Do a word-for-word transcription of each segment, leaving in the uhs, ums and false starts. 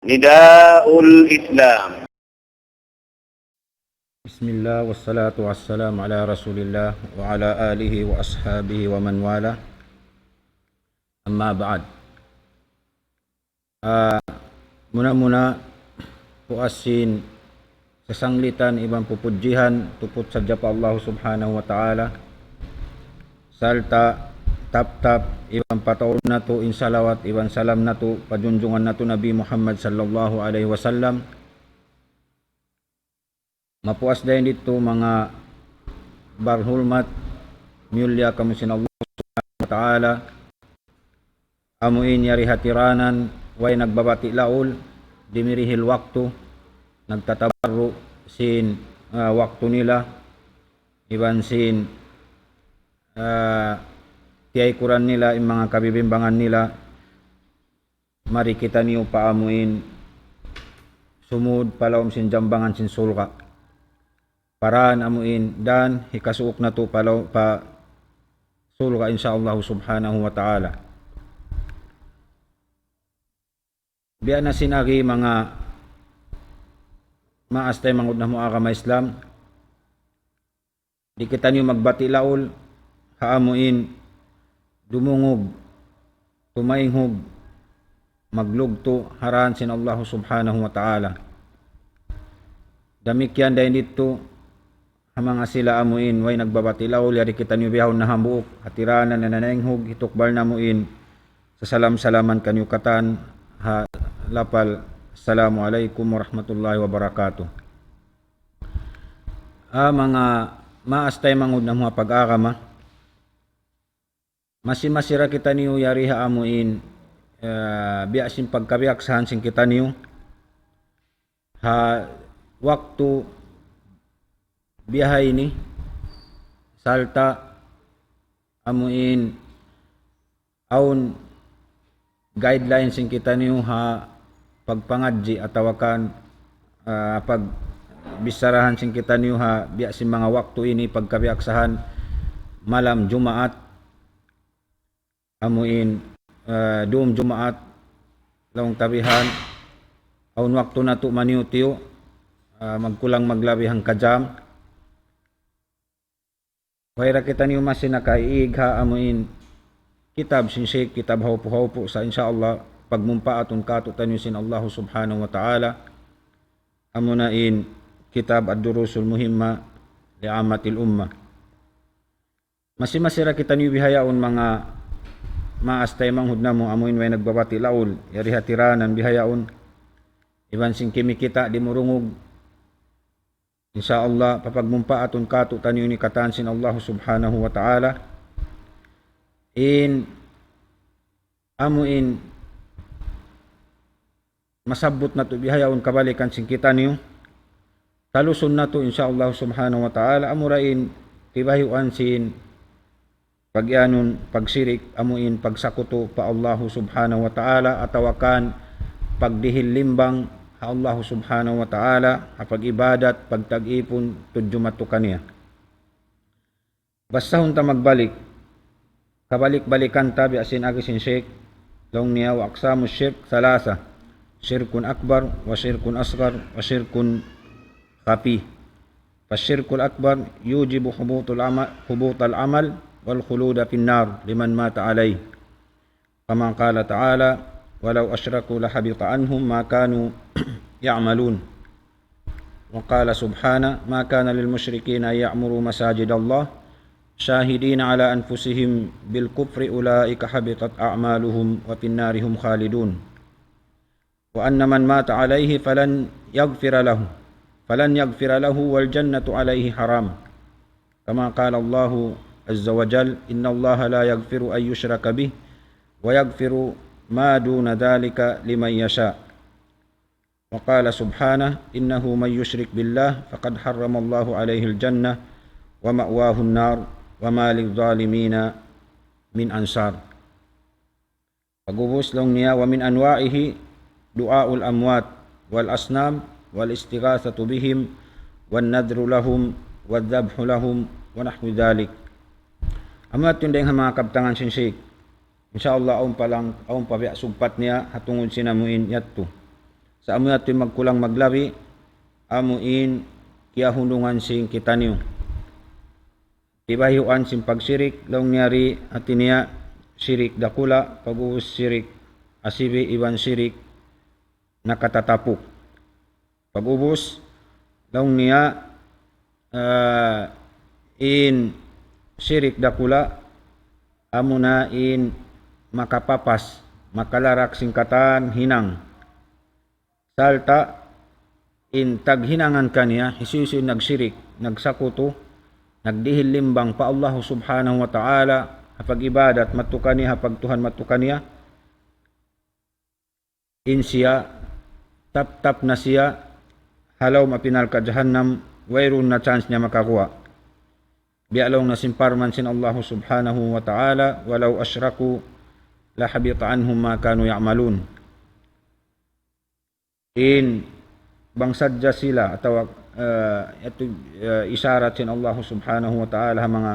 نداء الإسلام. بسم الله والصلاة والسلام على رسول الله وعلى آله وأصحابه ومن والاه. أما بعد. Ah, muna-muna, puas sin sasanglitan iban pupudjihan tuput sadja pa Allah Subhanahu wa Ta'ala. Sarta' tap-tap iban pataurun natu' in salawat iban salam natu' pa junjungan natu' Nabi Muhammad sallallahu alayhi wasallam. Mapuas dayn didtu manga barhulmat, miyulliya kamu sin Allah Subhanahu wa Ta'ala. Amu in yari hatiranan, way nagbabati' laul, dimirihil waktu, nagtatabarru' sin, ah, waktu nila, iban sin, ah, tiyaykuran nila, in manga kabibimbangan nila, mari kitaniyu pa amu in sumud pa lawm sin jambangan sin surga'. Paraan amu in dan hikasuuk natu' pa law-, pa surga', insya Allah Subhanahu wa Ta'ala. Biya' na sin agi manga maas taymanghud namu' agama Islam, di' kitaniyu magbati' laul ha amu in dumungug, tumaynghug, maglugtu' ha dān sin Allah Subhanahu wa Ta'ala. Damikkiyan dayn didtu ha manga sila amu in way nagbabati' laul, yari kitaniyu bihaun na hambuuk, hatiranan na nanaynghug, hitukbal namu' in sasalam-salaman kaniyu katan ha lapal, Assalamu alaykum warahmatullahi wabarakatuh. Ah, manga maas taymanghud namu' ha pag-agama, masi-masi ra kitaniyu yari ha amu in, eh, biya' sin pagkabiyaksahan sin kitaniyu ha waktu biya' ha ini, sarta' amu in awn guideline sin kitaniyu ha pagpangadji' atawa kan, ah, pagbicharahan sin kitaniyu ha biya' sin manga waktu ini pagkabiyaksahan malam Jumaat, amu in, ah, dum Jumaat, laung ta bihan, awn waktu natu' maniyu-tiyu', ah, magkulang maglabi hangka jam. Way ra kitaniyu masi nakaiig ha amu in kitab sin Sheikh, kitab hawpu-hawpu sa, insya Allah pagmumpaatun kātu'niyu sin Allah Subhanahu wa Ta'ala. Amu na in kitab Ad-Durusul Muhimma li Ammatil Ummah. Masi-masi ra kitaniyu bihaun manga maas taymanghud namu' amu in way nagbabati' laul, yari hatiranan bihaun, iban sin kimikita' dimurungug. Insya Allah, papagmumpaatun kātu'niyu ini katan sin Allah Subhanahu wa Ta'ala. In amu in masabbut natu' bihaun kabalikan sin kitaniyu, talusun natu', insya Allah Subhanahu wa Ta'ala, amura in tibayuan sin pag-iyanun, pagsirik, amu in pagsakutu pa Allahu Subhanahu wa Ta'ala, atawa kan pagdihil limbang ha Allahu Subhanahu wa Ta'ala, ha pag-ibadat, pagtag-ipun, tudju madtu kaniya. Basahun ta magbalik. Kabalik-balikan ta biya' sin agi sin Sheikh, laung niya, وأقسام الشرك ثلاثة، شرك أكبر وشرك أصغر وشرك خفي. فالشرك الأكبر يوجب حبوط العمل، حبوط العمل والخلود في النار لمن مات عليه، كما قال تعالى: ولو أشركوا لحبط عنهم ما كانوا يعملون. وقال سبحانه: ما كان للمشركين أن يعمروا مساجد الله شاهدين على أنفسهم بالكفر أولئك حبطت أعمالهم وفي النار هم خالدون. وأن من مات عليه فلن يغفر له، فلن يغفر له والجنة عليه حرام. كما قال الله عز وجل: إن الله لا يغفر أن يشرك به ويغفر ما دون ذلك لمن يشاء. وقال سبحانه: إنه من يشرك بالله فقد حرم الله عليه الجنة ومأواه النار وما للظالمين من أنصار. Pag'ubus laung niya, ومن أنواعه دعاء الأموات والأصنام والاستغاثة بهم والنذر لهم والذبح لهم ونحو ذلك. Amu yadtu in dayng ha manga kabtangan sin Sheikh. Insya Allah, awn pa lang, awn pa biya' sugpat niya, ha tungud sin amu in yadtu. Sa' amu yadtu in magkulang maglabi, amu in kiyahundungan sin kitaniyu. Kibayhuan sin pagsirik, laung niya ri, hati niya sirik dakula', pag'ubus sirik asibi', iban sirik nakatatapuk. Pag'ubus, laung niya, ah, in sirik dakula', amuna in makapapas, makalarak sin katan hinang. Sarta' in taghinangan kaniya, hisiyu-siyu in nagsirik, nagsakutu, nagdihil limbang pa Allahu Subhanahu wa Ta'ala, ha pag-ibadat madtu kaniya, ha pagtuhan madtu kaniya, in siya, taptap na siya ha lawm api narka' jahannam, wayruun na chance niya makaguwa'. Biya' laung na sin parman sin Allahu Subhanahu wa Ta'ala, ولو أشركوا لحبط عنهم ما كانوا يعملون. In bang sadja sila atawa, eh, yadtu, eh, isharat sin Allahu Subhanahu wa Ta'ala ha manga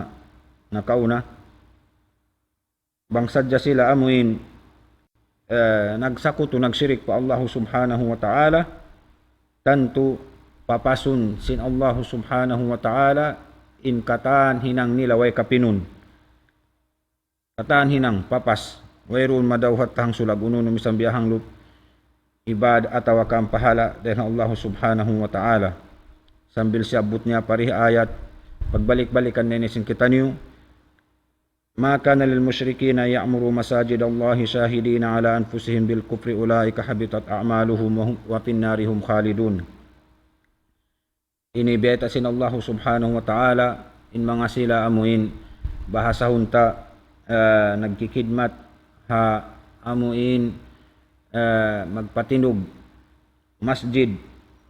nakauna, bang sadja sila amuin, eh, nagsakutu, nagsirik pa Allahu Subhanahu wa Ta'ala, tantu papasun sin Allahu Subhanahu wa Ta'ala in katan hinang nila way kapinun. Katan hinang, papas. Wayruun madawhat tahang sulag unu-unu misan biya' hanglup ibad atawa kan pahala dayn ha Allahu Subhanahu wa Ta'ala. Sambil siyabbut niya pa dii ayat, pagbalik-balikan na ini sin kitaniyu, ما كان للمشركين أن يعمروا مساجد الله شاهدين على أنفسهم بالكفر أولئك حبطت أعمالهم وهم، وفي النار هم خالدون. Ini bayta' sin Allahu Subhanahu wa Ta'ala, in manga sila amuin bahasahun ta, eh, nagkikidmat ha amuin, eh, magpatindug masjid,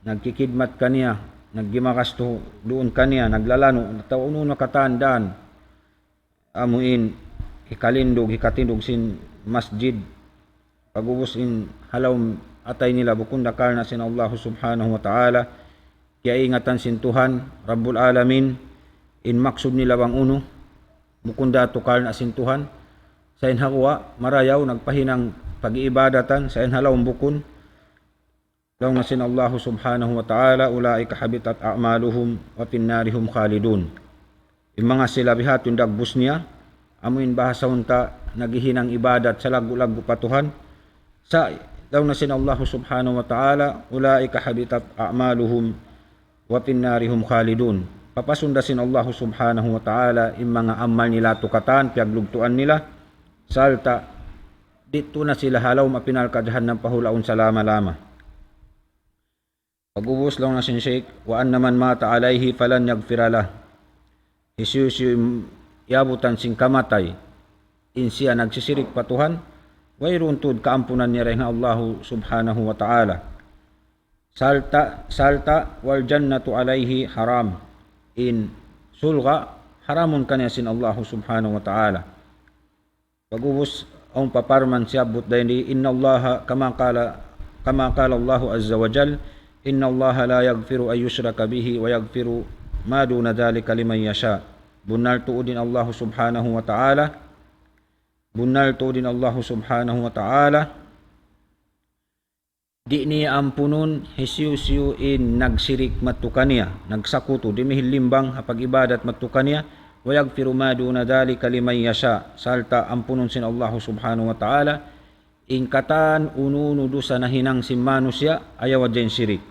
nagkikidmat kaniya, naggimagastu duun kaniya, naglalanu', atawa unu-unu katan daan. Amuin hikalindug, hikatindug sin masjid. Pag'ubus in ha lawm atay nila bukun da karna' sin Allahu Subhanahu wa Ta'ala, kiyaingatan sin Tuhan Rabbul Alamin, in maksud nila bang unu, bukun da tu karna' sin Tuhan. Sa' in ha guwa', marayaw, nagpahinang pag-iibadatan, sa' in ha lawm bukun. Laung na sin Allahu Subhanahu wa Ta'ala, أولئك حبطت أعمالهم وفي النار هم خالدون. In manga sila biha' tu in dagbus niya, amuin bahasahun ta naghihinang ibadat salaggu'-laggu' pa Tuhan. Sa' laung na sin Allahu Subhanahu wa Ta'ala, أولئك حبطت أعمالهم وفي النار هم خالدون. Papasun da sin Allahu Subhanahu wa Ta'ala in manga amal nila tu katan, piyaglugtuan nila, sarta' didtu na sila ha lawm api narka' jahannam pahulaun salama-lama. Pag'ubus laung na sin Shaykh, وأن من مات عليه فلن يغفر له. Hisiyu-siyu in iyabutan sin kamatay, in siya nagsisirik pa Tuhan, wayruun tuud kaampunan niya dayn ha Allahu Subhanahu wa Ta'ala. Sarta', sarta', والجنة عليه حرام. In surga', haramun kaniya sin Allahu Subhanahu wa Ta'ala. Pag'ubus, awn pa parman siyabbut dayn di, إن الله كما قال، كما قال الله عز وجل، إن الله لا يغفر أن يشرك به ويغفر ما دون ذلك لمن يشاء. Bunnal tuud in Allahu Subhanahu wa Ta'ala, bunnal tuud in Allahu Subhanahu wa Ta'ala, di' niya ampunun hisiyu-siyu in nagsirik madtu kaniya, nagsakutu, dimihil limbang ha pag-ibadat madtu kaniya, ويغفر ما دون ذلك لمن يشاء, sarta' ampunun sin Allahu Subhanahu wa Ta'ala in katan unu-unu dusa nahinang sin manusiya', ayaw hadja in sirik.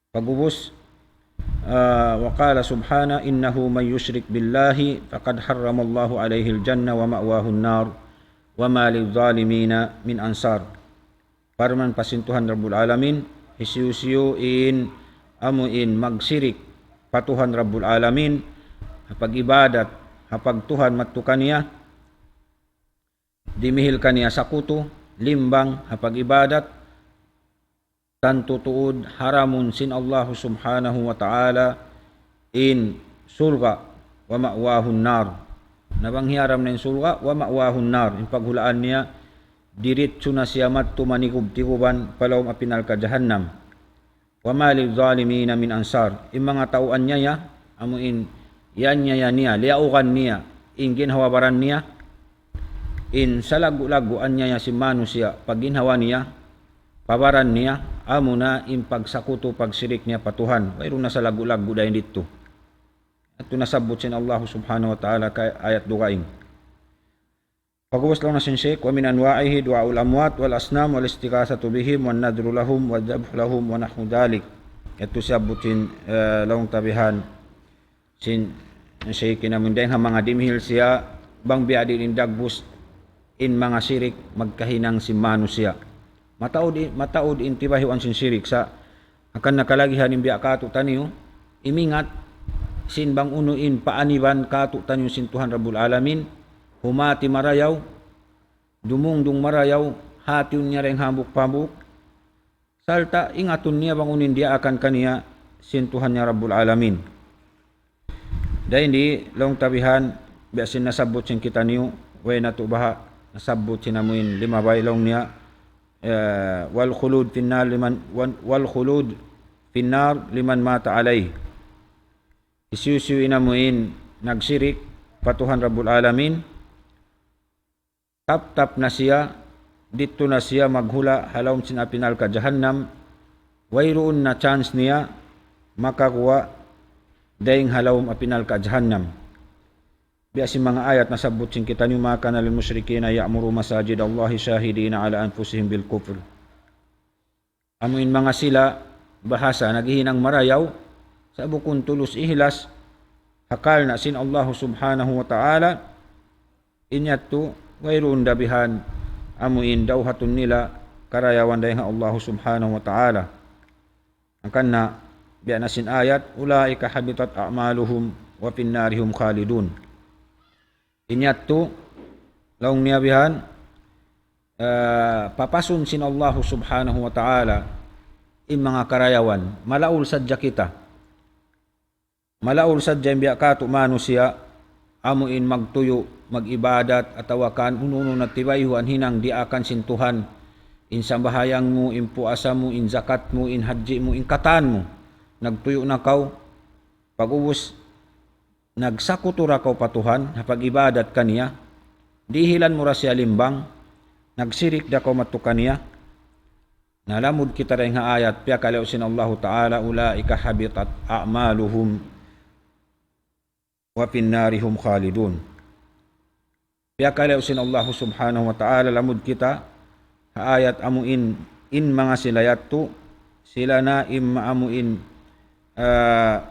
Pag'ubus, ah, وقال سبحانه، إنه من يشرك بالله فقد حرم الله عليه الجنة ومأواه النار وما للظالمين من أنصار. Parman pa sin Tuhan Rabbul Alamin, hisiyu-siyu in amuin magsirik pa Tuhan Rabbul Alamin, ha pag-ibadat, ha pagtuhan madtu kaniya, dimihil kaniya sakutu, limbang, ha pag-ibadat, tantu tuud haramun sin Allahu Subhanahu wa Ta'ala in surga', ومأواه النار. Na bang hiyaram na in surga', ومأواه النار, in paghulaan niya, diritsu na siya madtu manigub-tiguban pa lawm api narka' jahannam. وما للظالمين من أنصار. In manga tau anyaya, amuin iyanyaya niya, liyaugan niya, in ginhawa-baran niya, in salaggu'-laggu' anyaya sin manusiya' pagginhawa niya, pa baran niya, amuna in pagsakutu, pagsirik niya pa Tuhan. Wayruun na salaggu'-laggu' dayn didtu. Yadtu nasabbut sin Allah subhanahu wa ta'ala ha ayat dugaing. Pag'ubus laung na sin Shaykh, ومن أنواعه دعاء الأموات والأصنام والاستغاثة بهم والنذر لهم والذبح لهم ونحو ذلك. Yadtu siyabbut sin, eh, laung ta bihan sin Shaykh, in amun dayng ha manga dimihil siya, bang biya' diin in dagbus in manga sirik magkahinang sin manusiya'. Mataud i-, mataud in tibayhuan sin sirik sa'. Hangkan na kalagihan in biya' katu' taniyu, imingat sin bang unu in paaniban katu' taniyu sin Tuhan Rabbul Alamin, humati marayaw, dumungdung marayaw, hatiun niya dayng hambuuk-hambuuk, sarta' ingatun niya bang unu in diyaakan kaniya sin Tuhan niya Rabbul Alamin. Dayn di laung ta bihan, biya' sin nasabbut sin kitaniyu, way natu' baha' nasabbut sin amuin limabay laung niya, eh, والخلود في النار لمن، وال-، والخلود في النار لمن مات عليه. Hisiyu-siyu in amuin nagsirik pa Tuhan Rabbul Alamin, taptap na siya, didtu na siya maghula' ha lawm sin api narka' jahannam, wayruun na chance niya makaguwa' dayng ha lawm api narka' jahannam. Biya' sin manga ayat nasabbut sin kitaniyu, ما كان للمشركين أن يعمروا مساجد الله شاهدين على أنفسهم بالكفر. Amu in manga sila bahasa naghihinang marayaw, sa' bukun tulus ihlas, ha karna' sin Allah subhanahu wa ta'ala, in yadtu wayruun da bihan amu in dawhatun nila karayawan dayng ha Allah subhanahu wa ta'ala. Hangkan na biya' na sin ayat, أولئك حبطت أعمالهم وفي النار هم خالدون. In yadtu, laung niya bihan, eh, papasun sin Allah subhanahu wa ta'ala in manga karayawan. Malaul sadja kita. Malaul sadja in biya' katu' manusiya', amu in magtuyu', mag-ibadat, atawa kan unu-unu na tibayhuan hinang diyaakan sin Tuhan. In sambahayang mu, in puasa mu, in zakat mu, in hadji mu, in katan mu. Nagtuyu' na kaw, pag'ubus nagsakutu da kaw pa Tuhan, ha pag-ibadat kaniya, dihilan mu da siya limbang, nagsirik da kaw madtu kaniya. Na lamud kita dayng ha ayat, piyakalayu' sin Allahu Ta'ala, أولئك حبطت أعمالهم وفي النار هم خالدون. Piyakalayu' sin Allah subhanahu wa ta'ala, lamud kita ha ayat amu in, in manga sila yadtu, sila na in ma-, amu in, ah,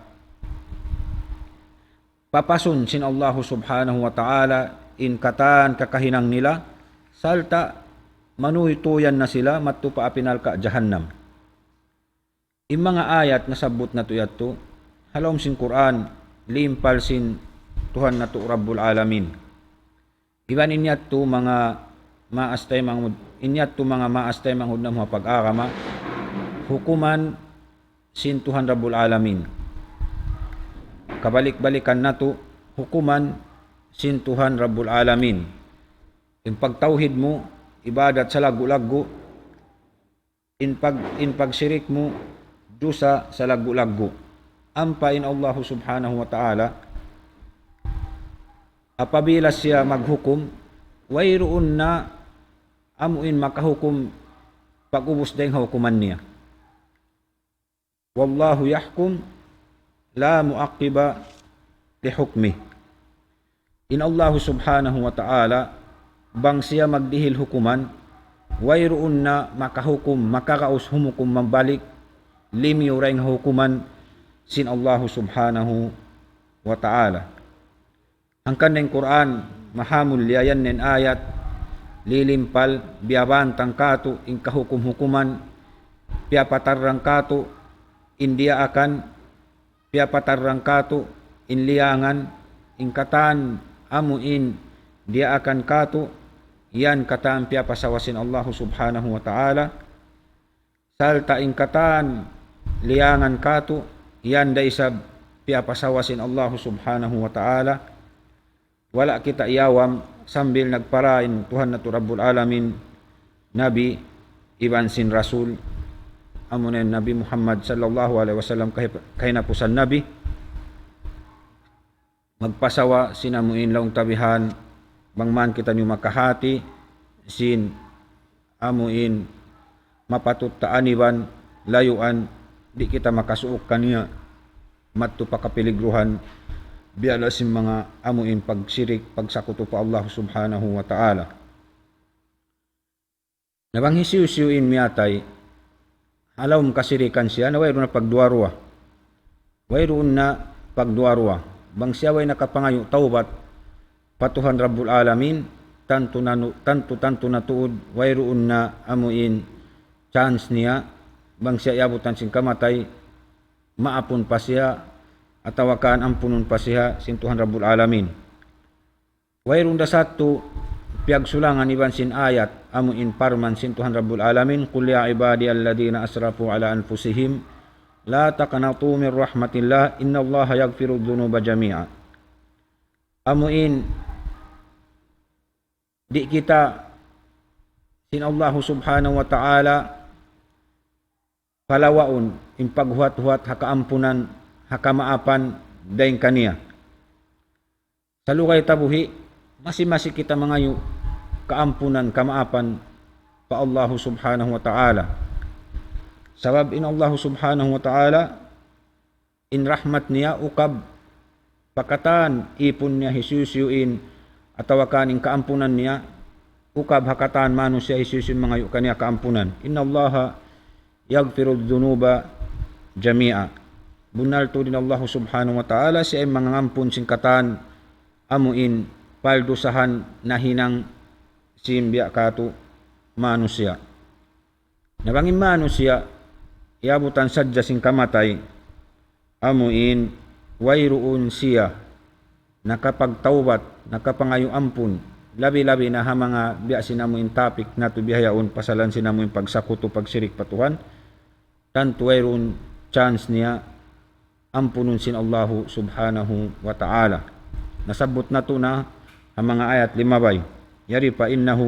papasun sin Allah subhanahu wa ta'ala in katan kakahinang nila, sarta' manuytuyan na sila madtu pa api narka' jahannam. In manga ayat nasabbut natu' yadtu, ha lawm sin Qur'an, limpal sin Tuhan natu' Rabbul Alamin. Iban in yadtu manga maas taymanghud, in yadtu manga maas taymanghud namu' ha pag-agama, hukuman sin Tuhan Rabbul Alamin. Kabalik-balikan natu', hukuman sin Tuhan Rabbul Alamin. In pagtawhid mu, ibadat salaggu'-laggu', in pag-, in pagsirik mu, dusa salaggu'-laggu'. Ampa in Allah subhanahu wa ta'ala, apabila siya maghukum, wayruun na amu in makahukum pag'ubus dayng ha hukuman niya. والله يحكم لا معقب لحكمه. In Allah subhanahu wa ta'ala, bang siya magdihil hukuman, wayruun na makahukum, makaraus humukum mabalik, limiyu dayng ha hukuman sin Allah subhanahu wa ta'ala. Hangkan in Qur'an, mahamulliya yan in ayat, lilimpal, biyabantang katu', in kahukum-hukuman, piyapatarrang katu', in diyaakan, piyapatarrang katu', in liyangan, in katan, amu in, diyaakan katu', yan katan piyapasawa sin Allah subhanahu wa ta'ala, sarta' in katan liyangan katu', yan da isab piyapasawa sin Allah subhanahu wa ta'ala. Wala' kita iyawam sambil nagpara in Tuhan natu' Rabbul Alamin, Nabi, iban sin Rasul, amuna in Nabi Muhammad sallallahu alayhi wasallam, kahip-, kahinapusan Nabi. Magpasawa sin amu in laung ta bihan, bang man kitaniyu makahati sin amu in mapatut ta aniban, layuan, di' kita makasuuk kaniya, madtu pa kapiligruhan, biya' na sin manga amu in pagsirik, pagsakutu pa Allah Subhanahu wa Ta'ala. Na bang hisiyu-siyu in miyatay, ha lawm kasirikan siya, na wayruun na pagduwa-ruwa. Wayruun na pagduwa-ruwa. Bang siya way nakapangayu' tawbat pa Tuhan Rabbul Alamin, tantu nanu-, tantu, tantu na tuud, wayruun na amu in chance niya, bang siya iyabutan sin kamatay, maapun pa siya, atawa kan ampunun pa siya sin Tuhan Rabbul Alamin. Wayruun da sadtu piyagsulangan iban sin ayat, amu in parman sin Tuhan Rabbul Alamin, قل يا عبادي الذين أسرفوا على أنفسهم لا تقنطوا من رحمة الله إن الله يغفر الذنوب جميعا. Amu in di' kita sin Allahu Subhanahu wa Ta'ala palawaun in paghuwat-huwat ha kaampunan, ha kamaapan, dayn kaniya. Salugay ta buhi', masi-masi kita mangayu' kaampunan, kamaapan pa Allahu Subhanahu wa Ta'ala. Sabab in Allahu Subhanahu wa Ta'ala, in rahmat niya ukab pa katan īpun niya hisiyu-siyu in, atawa kan in kaampunan niya ukab ha katan manusiya' hisiyu-siyu in mangayu' kaniya kaampunan. إن الله يغفر الذنوب جميعا. Bunnal tuud in Allah Subhanahu wa Ta'ala, siya in mangangampun sin katan amu in paldusahan nahinang sin biya' katu' manusiya'. Na bang in manusiya', iyabutan sadja sin kamatay, amu in wayruun siya nakapagtawbat, nakapangayu' ampun, labi-labi na ha manga biya' sin amu in topic natu' bihaun, pasalan sin amu in pagsakutu, pagsirik pa Tuhan, tantu wayruun chance niya ampunun sin Allahu Subhanahu wa Ta'ala. Nasabbut natu' na ha manga ayat limabay. Yari pa, إنه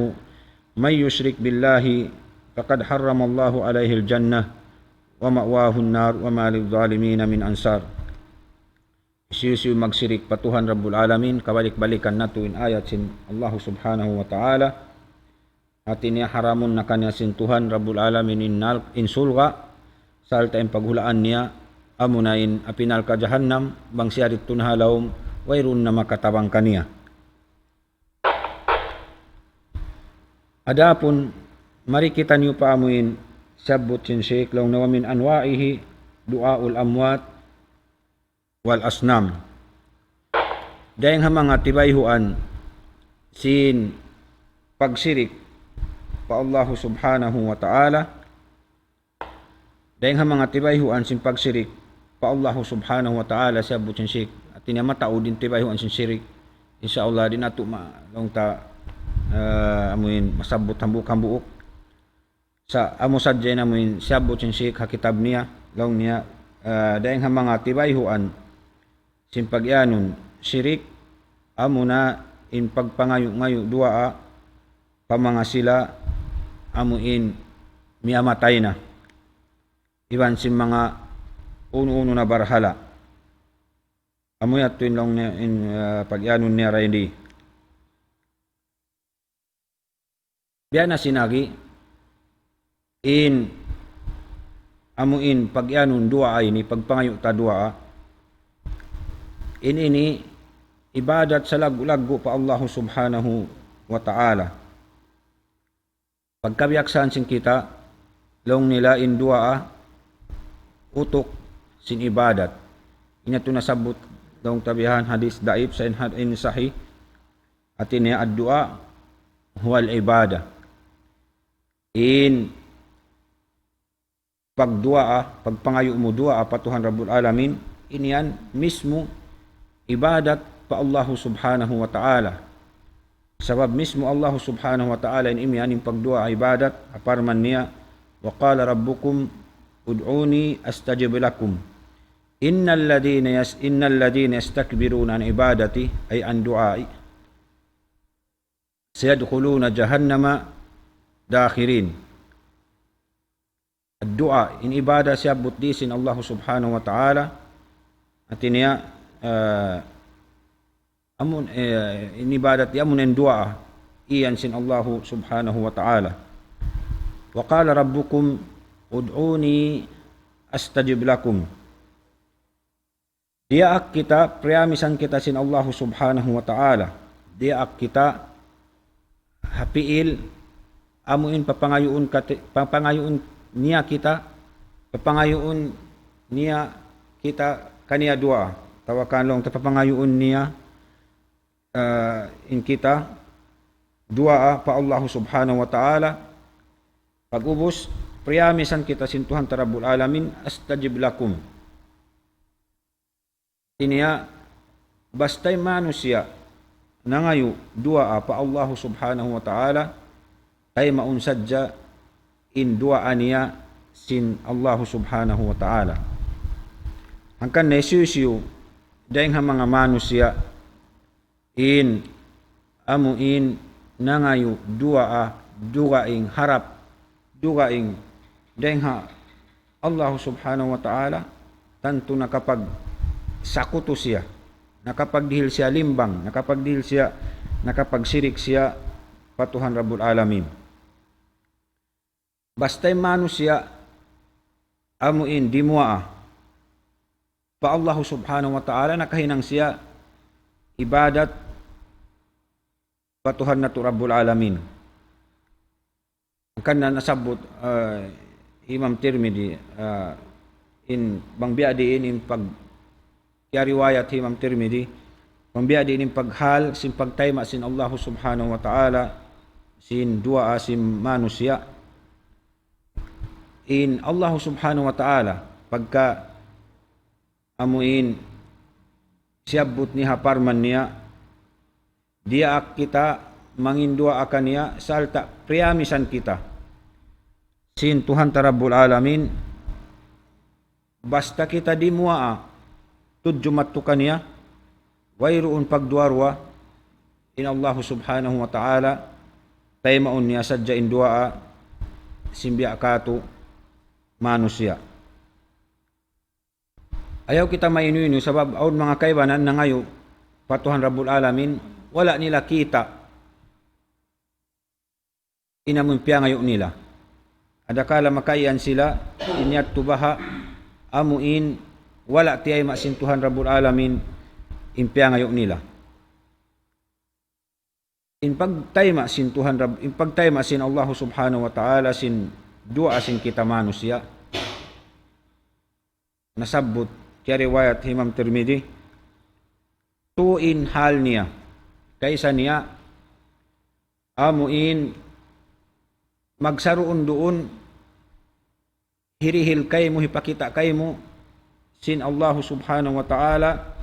من يشرك بالله فقد حرم الله عليه الجنة ومأواه النار وما للظالمين من أنصار. Hisiyu-siyu magsirik pa Tuhan Rabbul Alamin, kabalik-balikan natu' in ayat sin Allahu Subhanahu wa Ta'ala. Hati niya haramun na kaniya sin Tuhan Rabbul Alamin in nal-, in surga', sarta' in paghulaan niya, amuna in api narka' jahannam, bang siya didtu na ha lawm, wayruun na makatabang kaniya. Adapun, mari kitaniyu pa amu in sabbut sin Shaykh, laung niya, ومن أنواعه دعاء الأموات والأصنام. Dayng ha manga tibayhuan sin pagsirik pa Allahu Subhanahu wa Ta'ala. Dayng ha manga tibayhuan sin pagsirik pa Allahu Subhanahu wa Ta'ala, siyabbut sin Shaykh. Hati niya mataud in tibayhuan sin sirik. Insya Allah, di' natu' ma-, laung ta, ah, amu in masabbut hambuuk-hambuuk. Sa' amu sadja in amu in siyabbut sin Shaykh ha kitab niya, laung niya, ah, dayng ha manga tibayhuan sin pag-iyanun sirik, amuna in pagpangayu'-ngayu' duwaa pa manga sila amu in miyamatay na. Iban sin manga unu-unu na barhala. Amu yadtu in laung niya in, ah, pag-iyanun niya dayn di. Biya' na sin agi, in amu in pag-iyanun duwaa ini, pagpangayu' ta duwaa, in ini ibadat salaggu'-laggu' pa Allahu Subhanahu wa Ta'ala. Pagkabiyaksahan sin kita, laung nila in duwaa utuk sin ibadat. Ini yadtu nasabbut laung ta bihan hadith daif, sa' in had-, in sahih, hati niya الدعاء هو العبادة. In pagduwaa, pagpangayu' mu duwaa pa Tuhan Rabbul Alamin, ini yan mismu ibadat pa Allahu Subhanahu wa Ta'ala. Sabab mismu Allahu Subhanahu wa Ta'ala in imiyan in pagduwaa ibadat, ha parman niya, وقال ربكم ادعوني أستجب لكم. إن الذين يس-، إن الذين يستكبرون عن عبادتي، أي عن دعائي، سيدخلون جهنم داخرين. Duwaa, in ibadat siyabbut di sin Allahu Subhanahu wa Ta'ala. Hati niya, eh, amun, eh, in ibadat di amun in duwaa, iyan sin Allahu Subhanahu wa Ta'ala. وقال ربكم ادعوني أستجب لكم. Diyaak kita, priyamisan kita sin Allahu Subhanahu wa Ta'ala. Diyaak kita ha pi'il, amu in papangayuun kati-, papangayuun niya kita, papangayuun niya kita kaniya duwaa. Atawa kan laung ta papangayuun niya, ah, in kita duwaa pa Allahu Subhanahu wa Ta'ala. Pag'ubus, priyamisan kita sin Tuhan ta Rabbul Alamin, أستجب لكم. Hāti niya, basta in manusiya' nangayu' duwaa pa Allahu Subhanahu wa Ta'ala, taymaun sadja in duwaa niya sin Allahu Subhanahu wa Ta'ala. Hangkan na hisiyu-siyu dayn ha manga manusiya' in amu in nangayu' duwaa, dugaing harap, dugaing dayn ha Allahu Subhanahu wa Ta'ala, tantu nakapagsakutu siya, nakapagdihil siya limbang, nakapagdihil siya, nakapagsirik siya pa Tuhan Rabbul Alamin. Basta in manusiya' amu in dimuwaa pa Allahu Subhanahu wa Ta'ala, nakahinang siya ibadat pa Tuhan natu' Rabbul Alamin. Hangkan na nasabbut, ah, Imam Tirmidhi, ah, in bang biya' diin in pag-, kiyariwayat Imam Tirmidhi, bang biya' diin in paghal sin pagtayma' sin Allahu Subhanahu wa Ta'ala sin duwaa sin manusiya'. In Allahu Subhanahu wa Ta'ala, pagka amu in siyabbut niya ha parman niya, diyaak kita manginduwaa kaniya, sarta' priyamisan kita sin Tuhan ta Rabbul Alamin, basta kita dimuwaa tudju madtu kaniya, wayruun pagduwa-ruwa, in Allahu Subhanahu wa Ta'ala, taymaun niya sadja in duwaa sin biya' katu' manusiya'. Ayaw kita mainu-inu, sabab awn manga kaibanan nangayu' pa Tuhan Rabbul Alamin, wala' nila kita' in amu in piyangayu' nila. Adakala makaiyan sila, in yadtu baha', amu in wala' tiyayma' sin Tuhan Rabbul Alamin in piyangayu' nila. In pagtayma' sin Tuhan Rabb-, in pagtayma' sin Allahu Subhanahu wa Ta'ala sin duwaa sin kita manusiya'. Nasabbut, kiyariwayat Imam Tirmidhi, tū in hal niya. Kaisa niya, amu in magsaruun-duun, hirihil kaymu, hipakita' kaymu sin Allahu Subhanahu wa Ta'ala,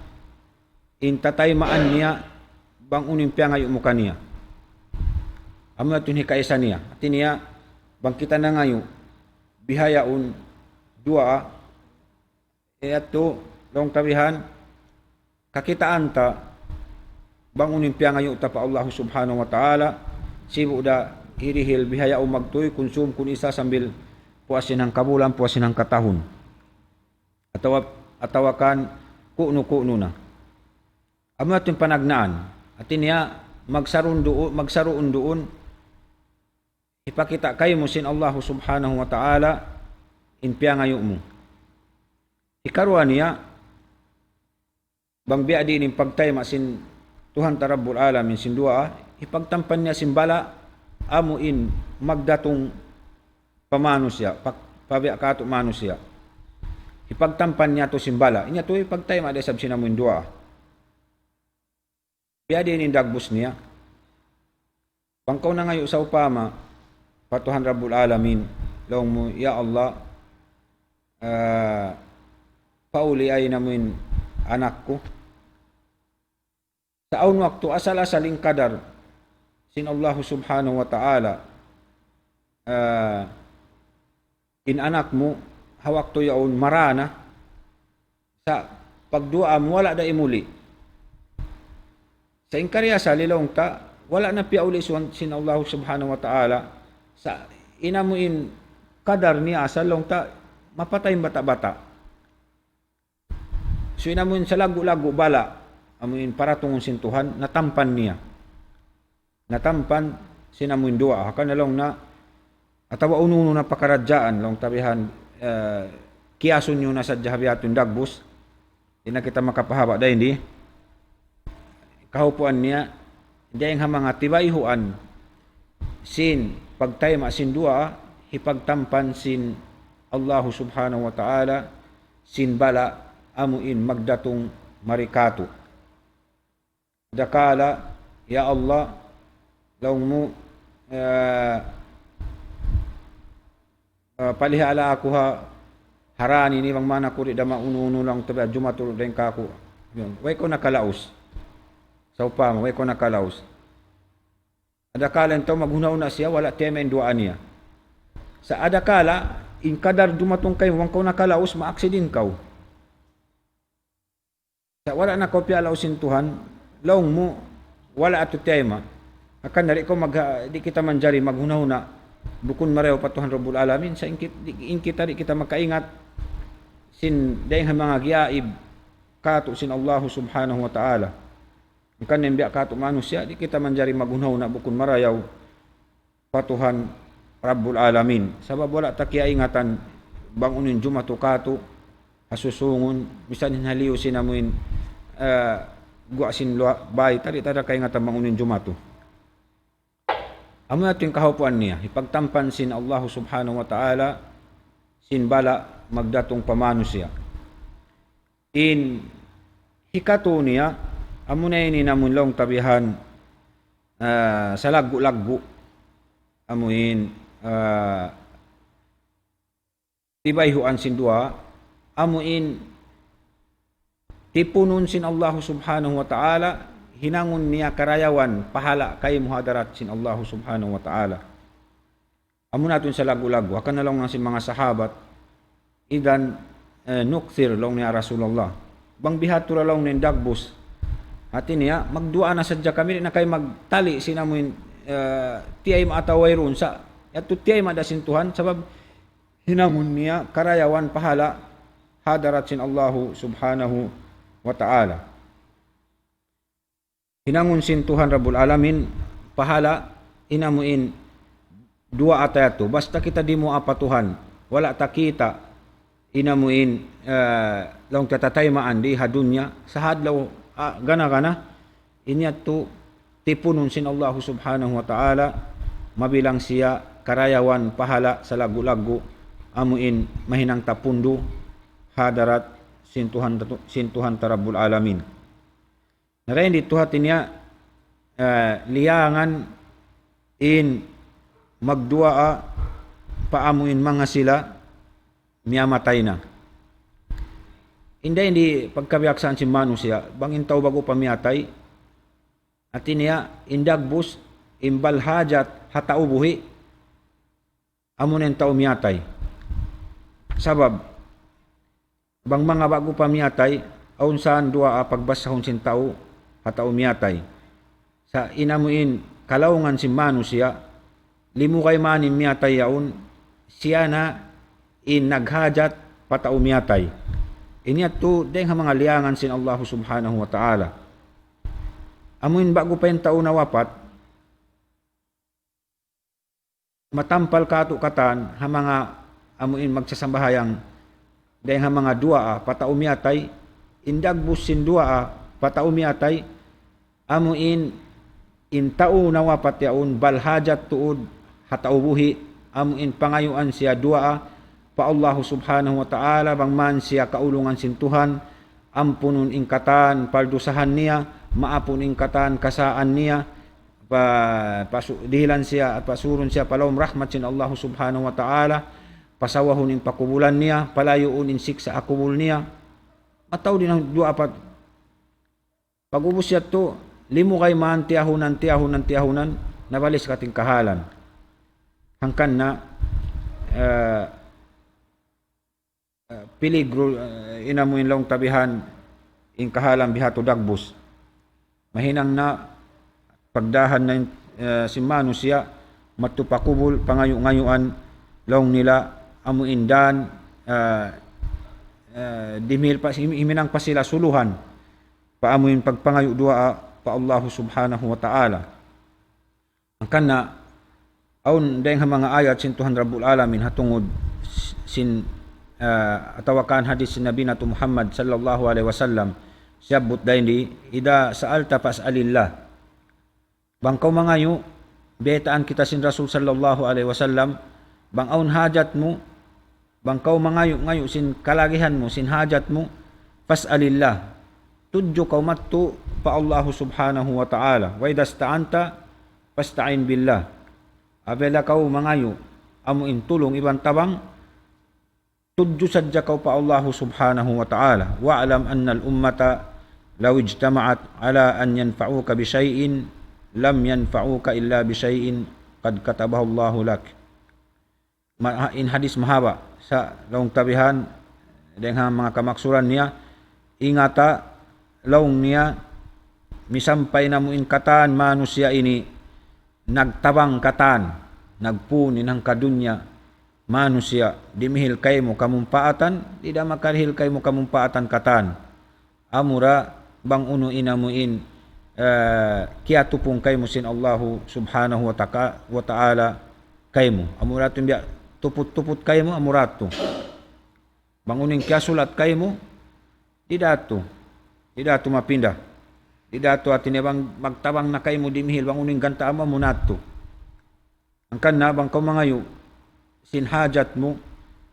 in tataymaan niya bang unu in piyangayu' mu kaniya. Amu yadtu in hikaisa niya. Hāti niya, bang kita nangayu', bihaun duwaa, yadtu, laung ta bihan, kakitaan ta, bang unu in piyangayu' ta pa Allahu Subhanahu wa Ta'ala, sibu' da hirihil bihaun magtuy, kunsum kun isa sambil puas sin hangkabulan, puas sin hangkatahun. Atawa, atawa kan ku'nu-ku'nu na. Amu yadtu in panagnaan. Hāti niya, magsaruun-duun, magsaruun-duun, hipakita' kaymu sin Allahu Subhanahu wa Ta'ala in piyangayu' mu. Hikaruwa niya, bang biya' diin in pagtayma' sin Tuhan ta Rabbul Alamin sin duwaa, hipagtampan niya sin bala', amu in magdatung pa manusiya', pa, pa biya' katu' manusiya'. Hipagtampan niya yadtu sin bala'. In yadtu hipagtayma' da isab sin amu in duwaa. Biya' diin in dagbus niya. Bang kaw nangayu' sawpama pa Tuhan Rabbul Alamin, laung mu, "Ya Allah, ah, pauli' in amu in anak ku." Sa' awn waktu asal-asal in kadar sin Allahu Subhanahu wa Ta'ala, ah, in anak mu, ha waktu yaun marā na, sa' pagduwaa mu wala' da imuli'. Sa' in kariasali laung ta, wala' na piyauli' sin, sin Allahu Subhanahu wa Ta'ala, sa' in amu in kadar niya asal laung ta, mapatay in bata'-bata'. So, in amu in salaggu'-laggu' bala', amu in paratungun sin Tuhan, natampan niya. Natampan sin amu in duwaa. Hangkan na laung na, Atawa unu-unu na pakaradjaan, laung ta bihan, eh, kiyasun niyu na sadja ha biya' hatun dagbus. Di' na kita makapahaba' dayn di. Kahupuan niya, dayn ha manga tibayhuan sin pagtayma' sin duwaa, hipagtampan sin Allahu Subhanahu wa Ta'ala, sin bala' amu in magdatung mari kātu'. Adakala, ya Allah, laung mu, eh, eh, palihala aku ha harani ini bang mana ku di' da maunu-unu laung ta biya' jumatu dayn kāku'. Yun. Way kaw nakalaus. Sawpama, way kaw nakalaus. Adakala in tau maghuna-huna siya, wala' tiyayma' in duwaa niya. Sa' adakala, in kadar dumatung kaymu, bang kaw nakalaus, ma-accident kaw. Sa' wala' na kaw piyalaus sin Tuhan, laung mu, wala' atu tiyayma'. Hangkan di' kaw mag-, di' kita manjari maghuna-huna, bukun marayaw pa Tuhan Rabbul Alamin, sa' in kit-, di', in kita di' kita makaingat, sin dayng ha manga giyaib, kātu' sin Allahu Subhanahu wa Ta'ala. Hangkan in biya' kātu' manusiya', di' kita manjari maghuna-huna, bukun marayaw, pa Tuhan Rabbul Alamin. Sabab wala' ta kiyaingatan bang unu in jumatu kātu' ha susungun, misan in haliyu sin amuin, eh, guwa' sin luwa-, bay, ta di' ta da kaingatan bang unu in jumatu. Amu yadtu in kahupuan niya, hipagtampan sin Allahu Subhanahu wa Ta'ala, sin bala' magdatung pa manusiya'. In hikatu niya, amuna ini in amun laung ta bihan, ah, salaggu'-laggu'. Amu in, ah, tibayhuan sin duwaa, amu in tipunun sin Allahu Subhanahu wa Ta'ala, hinangun niya karayawan, pahala' kaymu ha hadarat sin Allahu Subhanahu wa Ta'ala. Amu na yadtu in salaggu'-laggu'. Hangkan na laung niya sin manga sahabat, "Idhan, eh, nukthir," laung niya, "Rasulullah. Bang bihadtu ra laung niya in dagbus. Hati niya, magduwaa na sadja kami, di' na kami magtali' sin amuin, eh, tiyayma' atawa wayruun sa. Yadtu tiyayma' da sin Tuhan, sabab hinangun niya karayawan pahala' ha hadarat sin Allahu Subhanahu wa Ta'ala." Hinangun sin Tuhan Rabbul Alamin, pahala' in amuin duwaa ta yadtu. Basta kita dimuwaa pa Tuhan, wala' ta kita' in amuin, eh, laung ta tataymaan di ha dunya, sa ha adlaw, ah, gana-gana, in yadtu tipunun sin Allahu Subhanahu wa Ta'ala, mabilang siya karayawan pahala' salaggu'-laggu', amuin mahinang ta pundu ha hadarat sin Tuhan, sin Tuhan ta Rabbul Alamin. Na dayn didtu hati niya, eh, liyangan in magduwaa pa amuin manga sila miyamatay na. In dayn di pagkabiyaksaan sin manusiya', bang in tau ba'gu pa miyatay, hati niya, in dagbus, in balhajat ha tau buhi', amuna in tau miyatay. Sabab, bang manga ba'gu pa miyatay, awn sa duwaa pagbasahun sin tau, ha tau miyatay. Sa' in amuin kalaungan sin manusiya', limugay man in miyatay yaun, siya na in naghajat pa tau miyatay. Ini yadtu dayn ha manga liyangan sin Allahu Subhanahu wa Ta'ala. Amuin ba'gu pa in tau nawapat, matampal kātu' katan ha manga amuin magsasambahayang dayn ha manga duwaa pa tau miyatay, in dagbus sin duwaa pa tau miyatay, amuin in tau nawapat yaun balhajat tuud ha tau buhi', amuin pangayuan siya duwaa pa Allahu Subhanahu wa Ta'ala, bang man siya kaulungan sin Tuhan, ampunun in katan paldusahan niya, maapun in katan kasaan niya, pa-, pasu-, dihilan siya, pasurun siya pa lawm rahmat sin Allahu Subhanahu wa Ta'ala, pasawahun in pakubulan niya, palayuun in siksa' ha kubul niya. Mataud in duwaa pa, pag'ubus yadtu, limugay man tiyahunan, tiyahunan, tiyahunan, nabalik sa katingkahalan. Hangkan na, eh, eh, peligro, eh, in amuin laung ta bihan, in kahalan bihadtu dagbus. Mahinang na pagdahan na in, eh, sin manusiya', madtu pa kubul, pangayu'-ngayuan, laung nila, amuin dan, eh, eh, dimihil pa, him-, himinang pa sila suluhan, pa amuin pagpangayu' duwaa pa Allahu Subhanahu wa Ta'ala. Hangkan na, Awn dayng ha manga ayat sin Tuhan Rabbul Alamin ha tungud sin, ah, atawa kan hadith sin Nabi natu' Muhammad sallallahu alayhi wasallam, siyabbut dayn di, إذا سألت فاسأل الله. Bang kaw mangayu', baytaan kita sin Rasul sallallahu alayhi wasallam, bang awn hajat mu, bang kaw mangayu'-ngayu' sin kalagihan mu, sin hajat mu, فاسأل الله. Tudju kaw madtu pa Allahu subhanahu wa ta'ala. وإذا استعنت فاستعن بالله. Apabila kaw mangayu', amu in tulung iban tabang, tudju sadja kaw pa Allahu subhanahu wa ta'ala. واعلم أن الأمة لو اجتمعت على أن ينفعوك بشيء لم ينفعوك إلا بشيء قد كتبه الله لك. Ma-, in hadith mahaba', sa' laung ta bihan, dayng ha manga kamaksuran niya, ingata, laung niya, misan pa in amu in katan manusiya' ini, nagtabang katan, nagpun in hangka dunya, manusiya', dimihil kaymu kamumpaatan, di' da makarihil kaymu kamumpaatan katan. Amura bang unu in amu in, eh, kiyatupung kaymu sin Allahu subhanahu wa taka-, wa ta'ala kaymu. Amura tu biya' tuput-tuput kaymu, amura tu. Bang unu in kiyasulat kaymu, di' da tu. Di' da tu mapinda. Di' da tu hati niya bang magtabang na kaymu dimihil, bang unu in ganta' amu, amuna tu. Hangkan na bang kaw mangayu', sin hajat mu,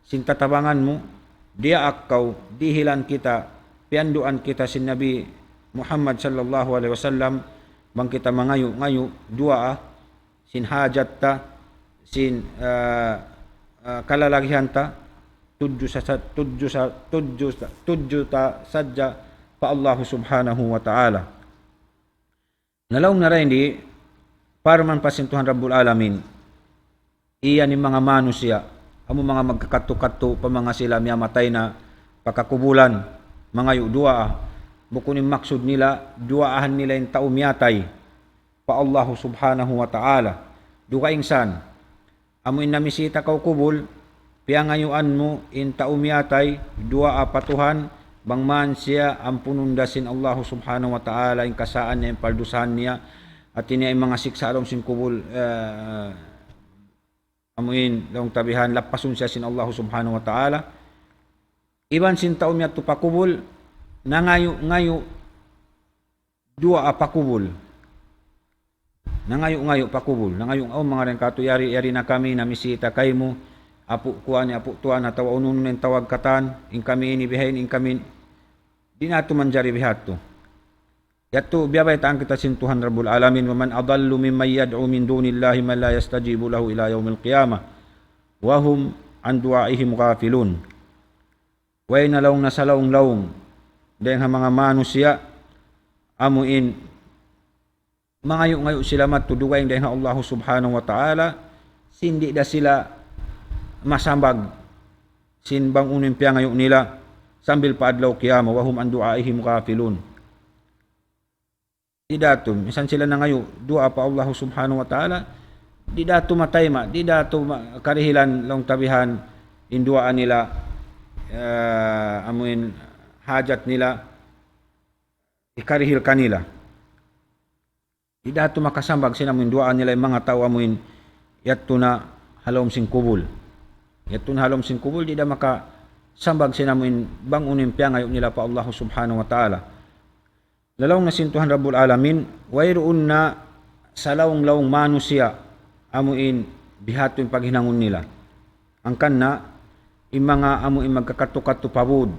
sin tatabangan mu, diyaak kaw, dihilan kita, piyanduan kita sin Nabi Muhammad sallallahu alayhi wasallam, bang kita mangayu'-ngayu', duwaa, sin hajat ta, sin, ah, ah, kalalagihan ta, tudju sa-, sa-, tudju sa-, tudju sa-, tudju ta sadja pa Allahu subhanahu wa ta'ala. Na laung niya dayn di, parman pa sin Tuhan Rabbul Alamin, iya in manga manusiya', amu manga magkakadtu-kadtu pa manga sila miyamatay na pa kakubulan, mangayu' duwaa, bukun in maksud nila, duwaahan nila in tau miyatay pa Allahu subhanahu wa ta'ala. Dugaing san, amu in namisita kaw kubul, piyangayuan mu in tau miyatay, duwaa pa Tuhan, bang man siya ampunun da sin Allahu subhanahu wa ta'ala, in kasaan niya, in paldusahan niya, hati niya in manga siksa' ha lawm sin kubul, eh, amu in, laung ta bihan, lappasun siya sin Allahu subhanahu wa ta'ala. Iban sin tau miyadtu pa kubul, nangayu'-ngayu', duwaa pa kubul. Nangayu'-ngayu' pa kubul. Nangayu', "O, manga dayn katu', yari, yari na kami, namisita kaymu, apu' kuwan, apu' tuwan, atawa unu-unu na in tawag katan, in kami ini bihaini, in kami ini." Di' na tu manjari bihadtu. Yadtu, biyabaytaan kita sin Tuhan Rabbul Alamin, ومن أضل ممن يدعو من دون الله من لا يستجيب له إلى يوم القيامة وهم عن دعائهم غافلون. Way na laung niya salaung-laung dayng ha manga manusiya', amu in mangayu'-ngayu' sila madtu dugaing dayng ha Allahu subhanahu wa ta'ala, sin di' da sila masambag sin bang unu in piyangayu' nila sambil pa adlaw qiyamah, وهم عن دعائهم غافلون. Di' da tu, misan sila nangayu' duwaa pa Allahu subhanahu wa ta'ala, di' da tu matayma', di' da tu ma-, karihilan laung ta bihan in duwaa nila, eh, amu in hajat nila, hikarihil kanila. Di' da tu makasambag sin amu in duwaa nila in manga tau amu in yadtu na ha lawm sin kubul. Yadtu na ha lawm sin kubul, di' da makasambag sin amu in bang unu in piyangayu' nila pa Allahu subhanahu wa ta'ala. Laung na sin Tuhan Rabbul Alamin, wayruun na salaung-laung manusiya' amu in bihadtu in paghinangun nila. Hangkan na, in manga amu in magkakadtu-kadtu pa bud,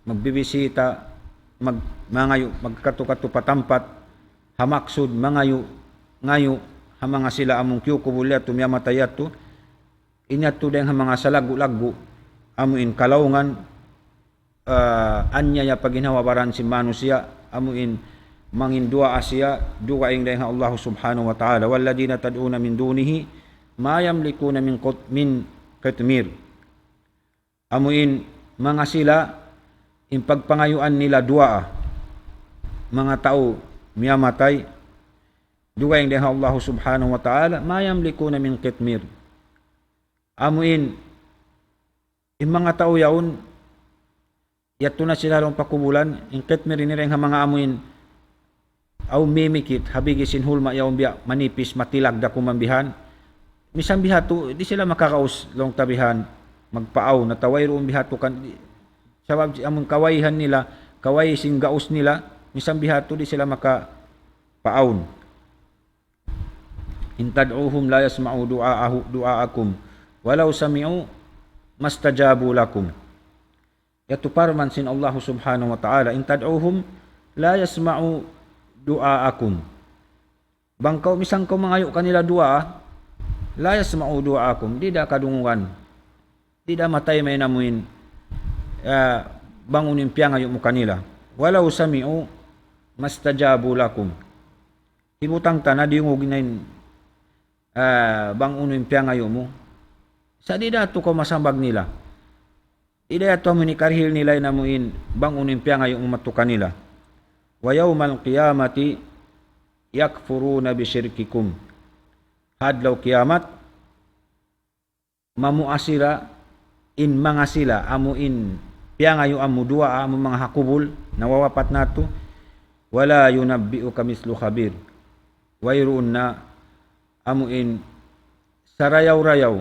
magbibisita, mag-, mangayu', magkakadtu-kadtu pa tampat, ha maksud mangayu', ngayu', ha manga sila amu in kiyukubul yadtu, miyamatay yadtu, in yadtu dayng ha manga salaggu'-laggu', amu in kalaungan, ah, anyaya pa ginhawa-baran sin manusiya', amu in mangin duwaa siya, dugaing dayng ha Allah subhanahu wa ta'ala. والذين تدعون من دونه ما يملكون من قط-، من قطمير. Amu in manga sila, in pagpangayuan nila duwaa, manga tau miyamatay, dugaing dayng ha Allah subhanahu wa ta'ala, ما يملكون من قطمير. Amu in, in manga tau yaun, yadtu na sila ha lawm pakubulan, in qitmir ini dayng ha manga amu in, awn mimikit, ha bigi sin hulma yaun biya' manipis, matilag da kuman bihan. misan bihadtu, di' sila makagaus laung ta bihan, magpaawn, atawa wayruun bihadtu kan, di-, sabab amun kawayhan nila, kaway sin gaus nila, misan bihadtu di' sila makapaawn. إن تدعوهم لا يسمعوا دعاءه-، دعاءكم ولو سمعوا ما استجابوا لكم. Yadtu parman sin Allah Subhanahu wa Ta'ala, إن تدعوهم لا يسمعوا دعاءكم. Bang kaw, misan kaw mangayu' kanila duwaa, لا يسمعوا دعاءكم, di' da kadungugan. Di' da matayma in amuin, ah, bang unu in piyangayu' mu kanila. ولو سمعوا ما استجابوا لكم. Hibutang ta na diyungug na in, ah, bang unu in piyangayu' mu. Sa' di' da tuud kaw masambag nila. Di' da tuud amuin hikarihil nila in amuin bang unu in piyangayu' mu madtu kanila. ويوم القيامة يكفرون بشرككم. Ha adlaw kiyamat, mamua sila in manga sila, amu in piyangayuan mu duwaa, amu manga ha kubul, nawawapat na yadtu, ولا ينبئك مثل خبير. Wayruun na amu in sarayaw-rayaw,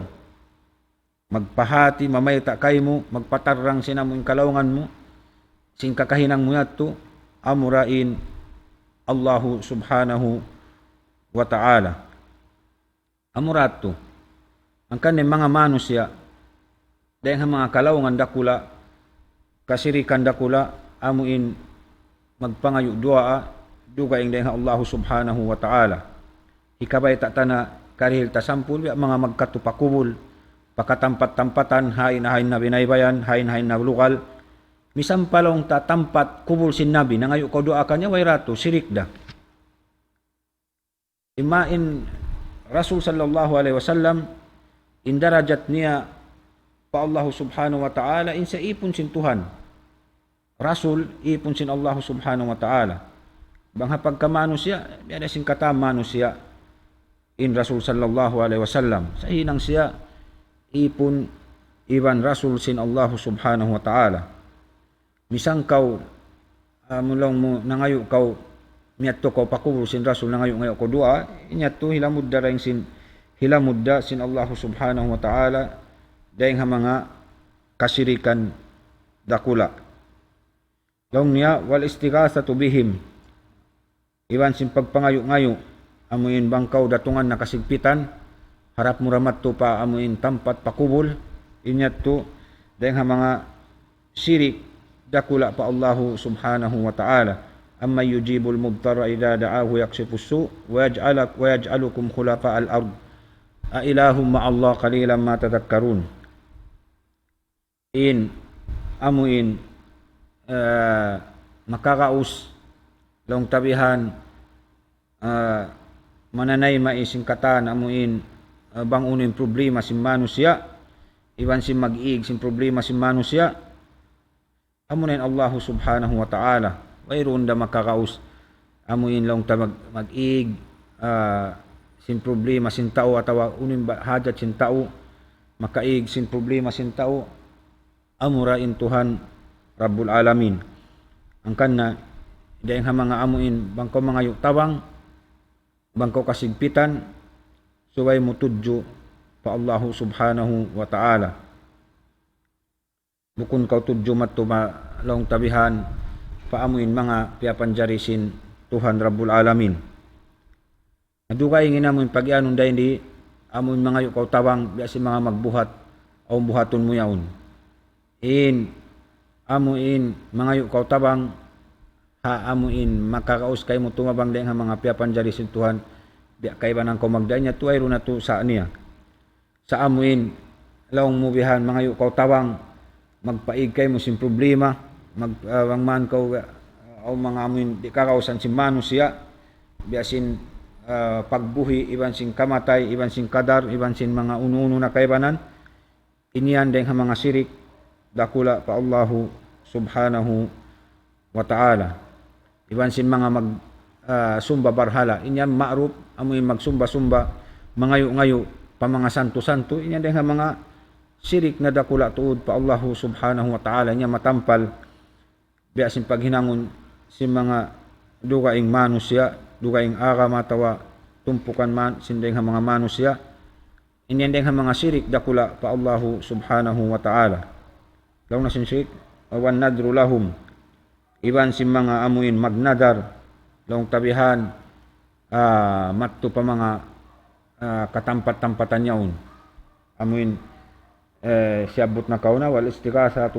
magpahāti, mamayta' kaymu, magpatarrang sin amu in kalaungan mu, sin kakahinang mu yadtu, amura in Allahu Subhanahu wa Ta'ala. Amura yadtu. Hangkan in manga manusiya', dayng ha manga kalaungan dakula', kasirikan dakula', amu in magpangayu' duwaa, dugaing dayng ha Allahu Subhanahu wa Ta'ala. Hikabayta' ta na karihil ta sampul, biya' manga magkadtu pa kubul, pakatampat-tampatan, hain-hain na binaybayan, hain-hain na lugal. Misan pa laung ta tampat kubul sin Nabi, nangayu' kaw duwaa kaniya, way da tuud, sirik da. Imma in Rasul sallallahu alayhi wasallam, in darajat niya pa Allahu Subhanahu wa Ta'ala, in siya ipun sin Tuhan. Rasul, ipun sin Allahu Subhanahu wa Ta'ala. Bang ha pagka manusiya', biya' da sin katan manusiya', in Rasul sallallahu alayhi wasallam. Sa' hinang siya ipun iban Rasul sin Allahu Subhanahu wa Ta'ala. Misan kaw, ah, amu laung mu nangayu' kaw, miyadtu kaw pa kubul sin Rasul, nangayu'-ngayu' kaw duwaa, in yadtu hilamud da dayng sin, hilamud da sin Allahu Subhanahu wa Ta'ala, dayng ha manga kasirikan dakula'. Laung niya, والاستغاثة بهم. Iban sin pagpangayu'-ngayu', amu in bang kaw datungan na kasigpitan, harap mu da madtu pa amu in tampat pa kubul, in yadtu, dayng ha manga sirik dakula' pa Allahu Subhanahu wa Ta'ala. أمن يجيب المضطر إذا دعاه ويكشف السوء ويجعلك-، ويجعلكم خلفاء الأرض أإله مع الله قليلا ما تذكرون. In, amu in, eh, makagaus, laung ta bihan, eh, mananayma' sin katan, amu in, eh, bang unu in problema sin manusiya', iban sin mag-ig sin problema sin manusiya', amu na in Allahu Subhanahu wa Ta'ala. Wayruun da makagaus. Amu in laung ta mag-, mag-ig, ah, sin problema sin tau atawa unu in ba-, hajat sin tau, makaig sin problema sin tau, amura in Tuhan Rabbul Alamin. Hangkan na, dayng ha manga amu in, bang kaw mangayu' tabang, bang kaw kasigpitan, subay mu tudju pa Allahu Subhanahu wa Ta'ala. Bukun kaw tudju madtu ma-, laung ta bihan, pa amu in manga piyapanjari sin Tuhan Rabbul Alamin. Dugaing in amu in pag-iyanun dayn di, amu in mangayu' kaw tabang, biya' sin manga magbuhat, awn buhatun mu yaun. In, amu in mangayu' kaw tabang, ha amu in makagaus kaymu tumabang dayn ha manga piyapanjari sin Tuhan, biya' kaibanan kaw magdayn niya, tuway ru na tu sa' niya. Sa' amu in, laung mu bihan, mangayu' kaw tabang, magpaig kaymu sin problema, mag-, ah, bang man kaw, ah, awn manga amu in di' kagausan sin manusiya', biya' sin, ah, pagbuhi', iban sin kamatay, iban sin kadar, iban sin manga unu-unu na kaibanan, in yan dayng ha manga sirik dakula' pa Allahu Subhanahu wa Ta'ala. Iban sin manga mag-, ah, sumba barhala. In yan ma'ruf, amu in magsumba-sumba, mangayu'-ngayu', pa manga santu-santu. In yan dayng ha manga sirik na dakula' tuud pa Allahu Subhanahu wa Ta'ala. In yan matampal, biya' sin paghinangun sin manga dugaing manusiya', dugaing agama atawa tumpukan man, sin dayng ha manga manusiya'. In yan dayn ha manga sirik dakula' pa Allahu Subhanahu wa Ta'ala. Laung na sin sirik, والنذر لهم. Iban sin manga amuin magnadar, laung tabihan, ah, madtu pa manga, ah, katampat-tampatan yaun. Amuin, eh, siyabbut nakauna, والاستغاثة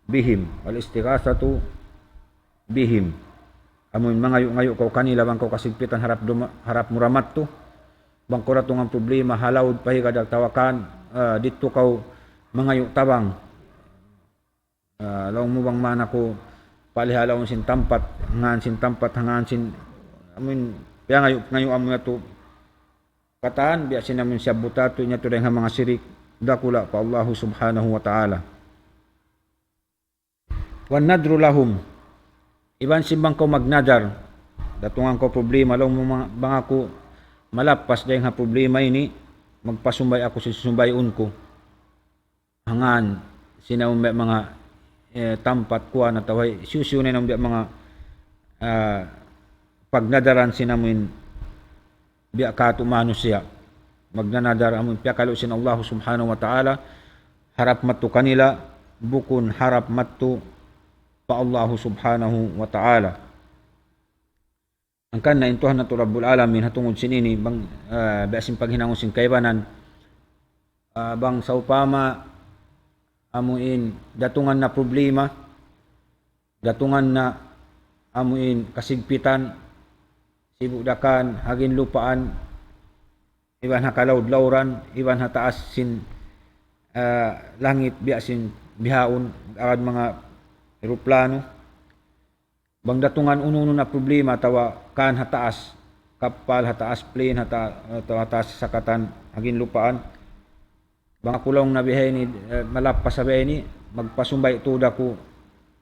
بهم. والاستغاثة بهم. Amuin mangayu'-ngayu' kaw kanila bang kaw kasigpitan harap duma-, harap mu ra madtu. Bang kaw datungan problema, ha laud pa higad atawa kan, ah, didtu kaw mangayu' tabang. Ah, laung mu bang man aku palihalaun sin tampat, hangkan sin tampat, hangkan sin, amuin, piyangayu'-ngayu' amu yadtu. Katan, biya' sin amuin siyabbut yadtu, in yadtu dayn ha manga sirik dakula' pa Allahu Subhanahu wa Ta'ala. والنذر لهم. Iban sin bang kaw magnadar, datungan kaw problema, laung mu ma-, bang aku malappas dayn ha problema ini, magpasumbay aku sin susumbayun ku. Hangkan sin amu in biya' manga, eh, tampat kuwan atawa hisiyu-siyu na in amu in biya' manga, ah, pagnadaran sin amuin biya' katu' manusiya'. Magnanadar amuin piyakalu' sin Allah Subhanahu wa Ta'ala, harap madtu kanila, bukun harap madtu pa Allah Subhanahu wa Ta'ala. Hangkan na in Tuhan natu' Rabbul Alamin, ha tungud sin ini, bang, ah, biya' sin paghinangun sin kaibanan, ah, bang sawpama amuin datungan na problema, datungan na amuin kasigpitan, sibu' da kan, ha ginlupaan, iban ha kalaud-lauran, iban ha taas sin, ah, langit, biya' sin bihaun, agad manga eroplano. Bang datungan unu-unu na problema, atawa kan ha taas kappal, ha taas plane, ha ta-, atawa ha taas sasakatan, ha ginlupaan. Bang aku laung na bihaini, eh, malappas ha bihaini, magpasumbay tuud aku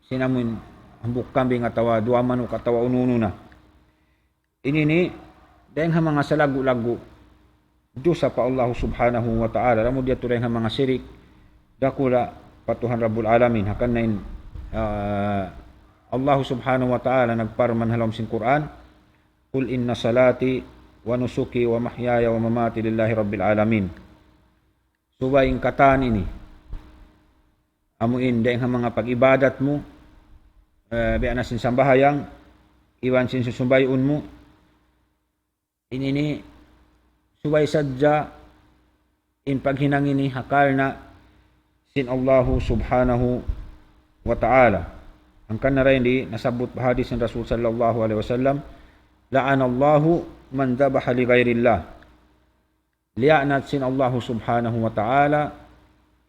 sin amuin hambuuk kambing atawa duwa manuk atawa unu-unu na. Ini ini, dayn ha manga salaggu'-laggu' dusa pa Allah Subhanahu wa Ta'ala. Lamud yadtu dayn ha manga sirik dakula' pa Tuhan Rabbul Alamin. Hangkan na in, ah, Allah Subhanahu wa Ta'ala nagparman ha lawm sin Qur'an, قل إن صلاتي ونسكي ومحياي ومماتي لله رب العالمين. Subay in katan ini, amuin dayn ha manga pag-ibadat mu, eh, biya' na sin sambahayang, iban sin susumbayun mu, in ini, subay sadja in paghinang ini ha karna' sin Allahu Subhanahu wa Ta'ala. Hangkan na dayn di nasabbut pa hadis sin Rasul sallallahu alayhi wasallam, لعن الله من ذبح لغير الله. Liyaanat sin Allahu Subhanahu wa Ta'ala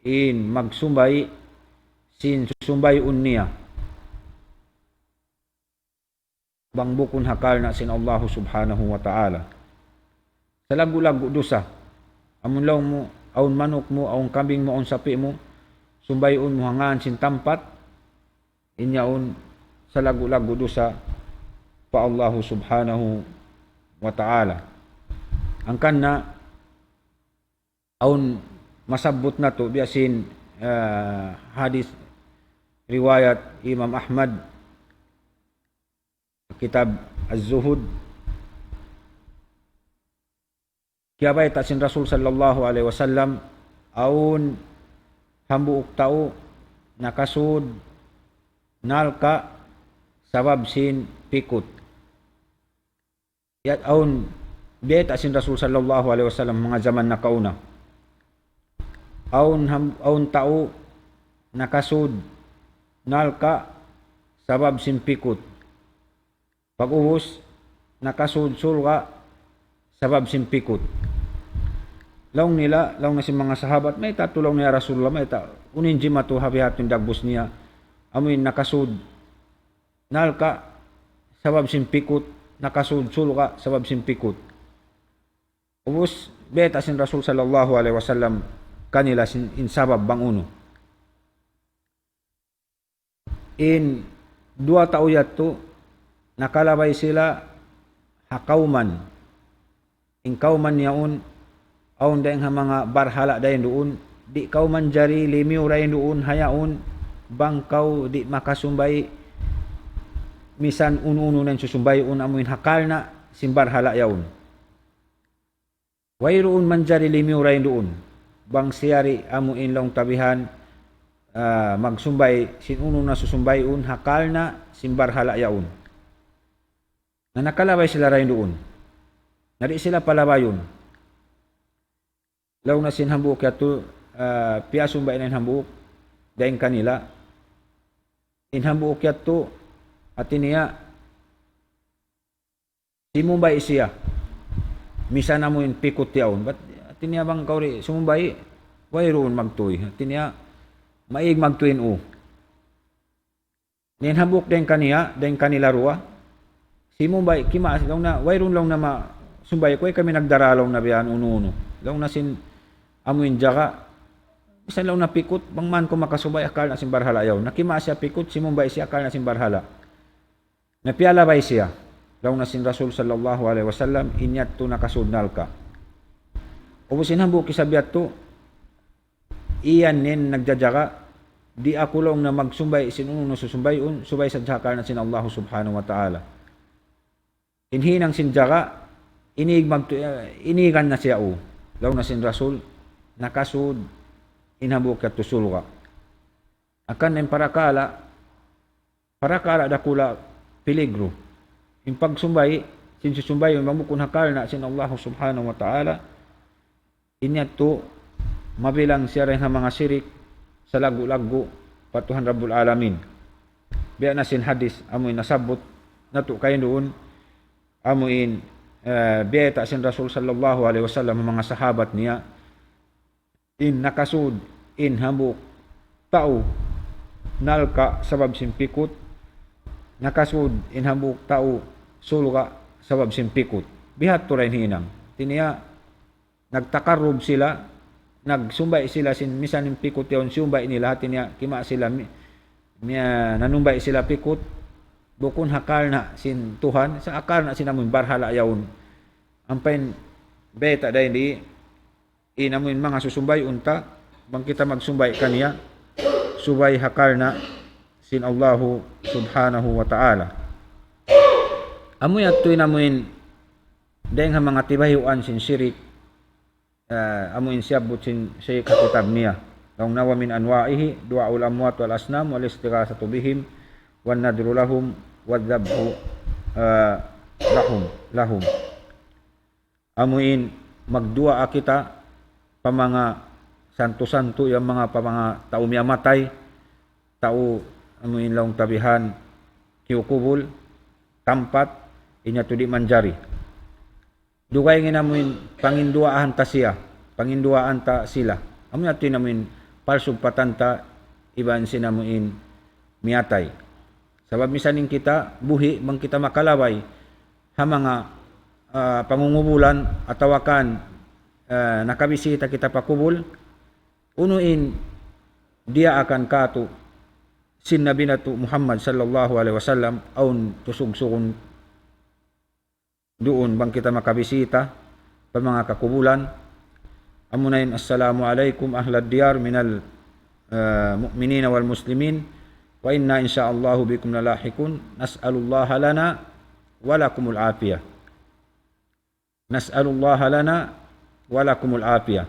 in magsumbay sin susumbayun niya bang bukun ha karna' sin Allahu Subhanahu wa Ta'ala. Salaggu'-laggu' dusa. Amun laung mu, awn manuk mu, awn kambing mu, awn sapi' mu, sumbayun mu ha ngan sin tampat, in yaun salaggu'-laggu' dusa pa Allahu Subhanahu wa Ta'ala. Hangkan na awn masabbut natu' biya' sin, eh, hadis riwayat Imam Ahmad, kitab Az-Zuhud. Kiyabayta' sin Rasul sallallahu alayhi wasallam, awn hambuuk tau nakasud narka' sabab sin pikut. Yadtu awn biyayta' sin Rasul sallallahu alayhi wasallam manga jaman nakauna. Awn ham-, awn tau nakasud narka' sabab sin pikut. Pag'ubus, nakasud surga' sabab sin pikut. Laung nila, laung na sin manga sahabat, "Mayta' tuud laung niya Rasulullah, mayta', unu in jimatu ha biha' tuud in dagbus niya? Amu in nakasud narka' sabab sin pikut, nakasud surga' sabab sin pikut." Ubus, biyayta' sin Rasul sallallahu alayhi wasallam kanila sin, in sabab bang unu. In duwa tau yadtu, nakalabay sila ha kawman. In kawman yaun, awn dayn ha manga barhala' dayn duun, di' kaw manjari limiyu dayn duun, ha yaun, bang kaw di' makasumbay, misan unu-unu na in susumbayun amu in ha karna' sin barhala' yaun. Wayruun manjari limiyu dayn duun. Bang siya di' amu in laung ta bihan, ah, magsumbay sin unu na susumbayun, ha karna' sin barhala' yaun. Na nakalabay sila dayn duun. Na di' sila palabayun. Laung na sin hambuuk yadtu, ah, piyasumbay na in hambuuk dayn kanila. In hambuuk yadtu, hati niya, simumbay siya. Misan amu in pikut yaun. Bat, hati niya bang kaw di' sumumbay, wayruun magtuy. Hati niya, maig magtuy in u. Na in hambuuk dayn kaniya, dayn kanila duwa, simumbay, kimaas, laung na, wayruun laung na ma-, sumbay, kuy kami nagdara laung na biya' unu-unu. Laung na sin amu in jaga, misan laung na pikut, bang man kaw makasumbay, ha karna' sin barhala' yaun. Na kimaas siya pikut, simumbay siya, ha karna' sin barhala'. Na piyalabay siya. Laung na sin Rasul sallallahu alayhi wasallam, in yadtu nakasud nalka'. Ubus in hambuuk isab yadtu, iyan in nagjajaga, di' aku laung na magsumbay sin unu na susumbayun, subay sadja ha karna' sin Allah subhanahu wa ta'ala. In hinang sin jaga, inig magtu-, eh, inigan na siya u. Laung na sin Rasul, nakasud, in hambuuk yadtu surga'. Hangkan in parakala', parakala' dakula' piligru. In pagsumbay, sin susumbayun, bang bukun ha karna' sin Allah subhanahu wa ta'ala, in yadtu mabilang siya dayn ha manga shirik salaggu'-laggu' pa Tuhan Rabbul Alamin. Biya' na sin hadith, amu in nasabbut natu' kaina duun, amu in, eh, biyayta' sin Rasul sallallahu alayhi wasallam ha manga sahabat niya, in nakasud in hambuuk tau nalka' sabab sin pikut, nakasud in hambuuk tau surga' sabab sin pikut. Bihadtu da in hinang. Hati niya, nagtakarrub sila, nagsumbay sila sin misan in pikut yaun siyumbay nila, hati niya, kima sila mi-, mi-, nanumbay sila pikut, bukun ha karna' sin Tuhan, sa' ha karna' sin amun barhala' yaun. Ampa in bayta' dayn di, in amun manga susumbayun ta, bang kita magsumbay kaniya, subay ha karna' sin Allahu subhanahu wa ta'ala. Amu yadtu in amun dayn ha manga tibayuan sin shirik, ah, amu in siyabbut sin Shaykh ha kitab niya. Laung niya, ومن أنواعه دعاء الأموات والأصنام والاستغاثة بهم والنذر لهم والذبح، ah, لهم، لهم. Amu in magduwaa kita pa manga santu-santu, yan manga pa manga tau miyamatay, tau amu in laung ta bihan kiyukubul, tampat, in yadtu di' manjari. Dugaing in amu in panginduwaahan ta siya, panginduwaahan ta sila. Amu yadtu in amu in palsumpatan ta iban sin amu in miyatay. Sabab misan in kita buhi', bang kita makalabay ha manga, ah, pangungubulan atawa kan, ah, nakabisita kita pa kubul, unu in diyaakan kātu' sin Nabi natu' Muhammad sallallahu alayhi wasallam, awn tusugsugun duun bang kita makabisita pa manga kakubulan. Amuna in, السلام عليكم أهل الديار من المؤمنين والمسلمين وإنا إن شاء الله بكم للاحقون، نسأل الله لنا ولكم العافية. نسأل الله لنا ولكم العافية.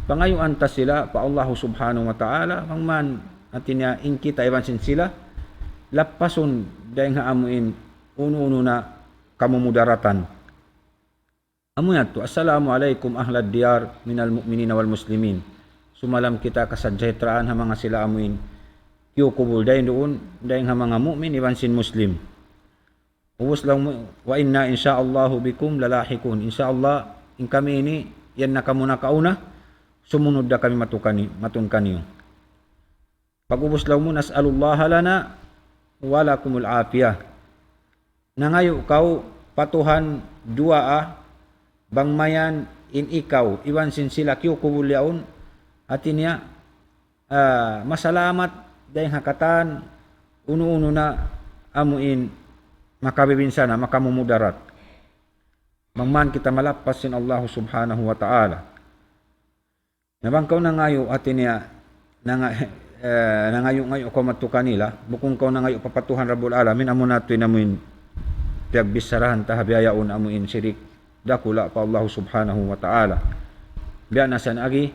Pangayuan ta sila pa Allahu subhanahu wa ta'ala, bang man hati niya in kita iban sin sila, lappasun dayng ha amu in unu-unu na kamumudaratan. Amu yadtu, السلام عليكم أهل الديار من المؤمنين والمسلمين. Sumalam kita kasajahitraan ha manga sila amu in kiyukubul dayng duun, dayng ha manga mu'min iban sin Muslim. Ubus laung mu, وإنا إن شاء الله بكم للاحقون. Insya Allah, in kami ini, yan na kamu nakauna, sumunud da kami matu kani-, matun kaniyu. Pag'ubus laung mu, نسأل الله لنا ولكم العافية. Nangayu' kaw pa Tuhan duwaa, bang mayan in ikaw, iban sin sila kiyukubul yaun, hati niya, ah, masalamat dayng ha katan unu-unu na amu in makabibinsana', makamumudarat. Bang man kita malappas sin Allah subhanahu wa ta'ala. Na bang kaw nangayu' hati niya, nanga-, eh, nangayu'-ngayu' kaw madtu kanila, bukun kaw nangayu' pa, pa Tuhan Rabbul Alamin, amu na tuud in amu in piyagbicharahan ta ha bihaun amu in shirik dakula' pa Allah Subhanahu wa Ta'ala. Biya' na sin agi,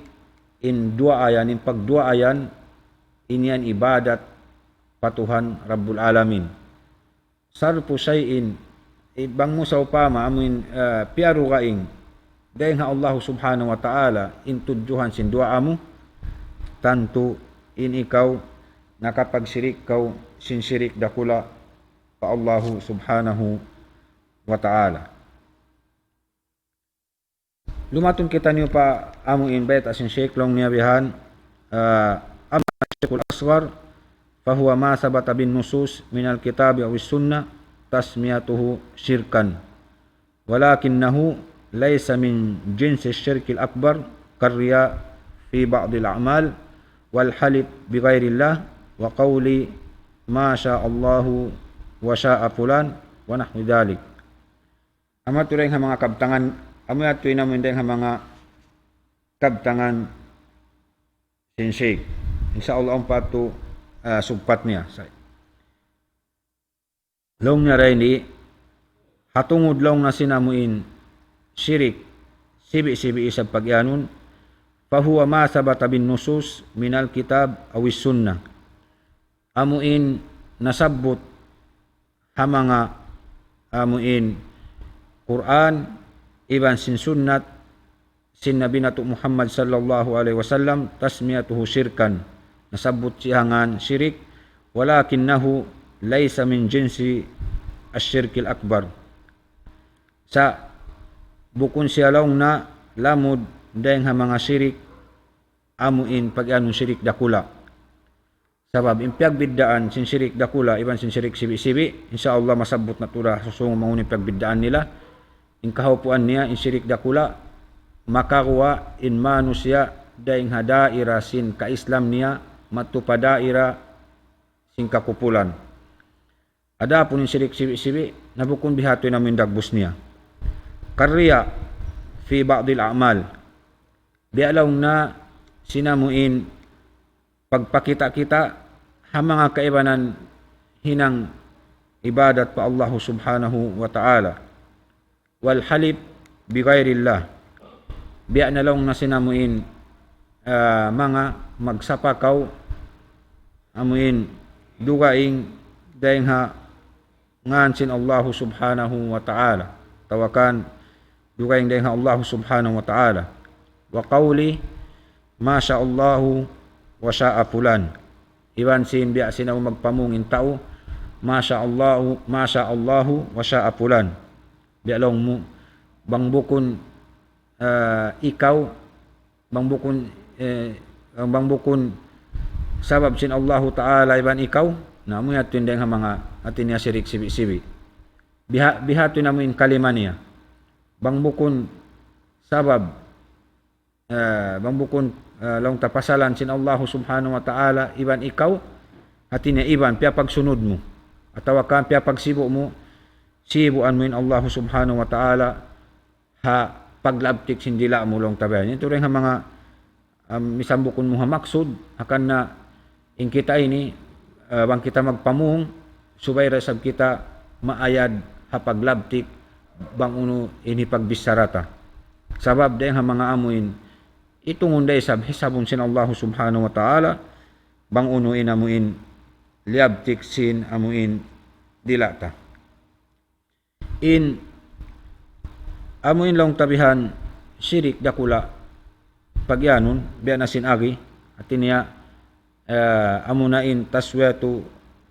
in duwaa yan, in pagduwaa yan, in yan ibadat pa Tuhan Rabbul Alamin. Sarfu shay'in, i-, bang mu sawpama amuin, ah, piyarugaing dayn ha Allah Subhanahu wa Ta'ala in tudjuhan sin duwaa mu, tantu in ikaw nakapagshirik kaw sin shirik dakula' pa Allah Subhanahu wa Ta'ala. Lumatun kitaniyu pa amuin bayta' sin Shaykh, laung niya bihan, ah, أما الشرك الأصغر فهو ما ثبت بالنصوص من الكتاب أو السنة تسميته شركا، ولكنه ليس من جنس الشرك الأكبر كالرياء في بعض الأعمال والحلف بغير الله وقول ما شاء الله وشاء فلان ونحو ذلك. Amu yadtu dayn ha manga kabtangan, amu yadtu in amuin dayn ha manga kabtangan sin Shaykh. Insya Allah, awn pa yadtu, ah, sugpat niya. Sa-, laung niya dayn di, ha tungud laung niya sin amuin shirik, sibi'-sibi' isab pagiyanun, فهو ما ثبت بالنصوص من الكتاب أو السنة. Amuin nasabbut ha manga amuin Qur'an iban sin sunnat sin Nabi natu' Muhammad sallallahu alayhi wasallam, تسميته شركا, nasabbut siya ha ngan shirik, ولكنه ليس من جنس الشرك الأكبر. Sa' bukun siya laung niya lamud dayn ha manga shirik amuin pagiyanun shirik dakula'. Sabab in piyagbiddaan sin shirik dakula' iban sin shirik sibi'-sibi', insya Allah masabbut natu' da susung mangunu in piyagbiddaan nila. In kahaupuan niya, in shirik dakula', makaguwa' in manusiya' dayn ha daira sin ka-Islam niya, madtu pa daira sin kakupulan. Adapun in shirik sibi'-sibi', na bukun bihadtu in amuin dagbus niya. كالرياء في بعض الأعمال. Biya' laung niya sin amuin pagpakita'-kita' ha manga kaibanan hinang ibadat pa Allah Subhanahu wa Ta'ala. والحلف بغير الله. Biya' na laung niya sin amuin, ah, manga magsapa kaw amuin dugaing dayn ha ngan sin Allah Subhanahu wa Ta'ala. Atawa kan dugaing dayn ha Allah Subhanahu wa Ta'ala. وقول ما شاء الله وشاء فلان. Iban sin biya' sin amu magpamung in tau, ما شاء الله، ما شاء الله وشاء فلان. Biya' laung mu, bang bukun, ah, ikaw, bang bukun, eh, bang bukun sabab sin Allahu Ta'ala iban ikaw, na amu yadtu in dayn ha manga hati niya shirik sibi'-sibi'. Biha-, bihadtu in amuin kalima niya. Bang bukun sabab, eh, bang bukun, eh, laung ta pasalan sin Allahu Subhanahu wa Ta'ala iban ikaw, hati niya iban piyapagsunud mu, atawa kan piyapagsibu' mu, sibuan mu in Allahu Subhanahu wa Ta'ala ha paglabtik sin dila' mu laung ta biya' yan. Yadtu dayn ha manga, um, misan bukun mu ha maksud, hangkan na in kita ini, uh, bang kita magpamung, subay da isab kita maayad ha paglabtik bang unu in hipagbichara ta. Sabab dayn ha manga amuin, itungun da isab hisabun sin Allahu Subhanahu wa Ta'ala, bang unu in amuin liyabtik sin amuin dila' ta. In amuin laung ta bihan shirik dakula' pagiyanun, biya' na sin agi, hati niya, eh, amuna in تسوية،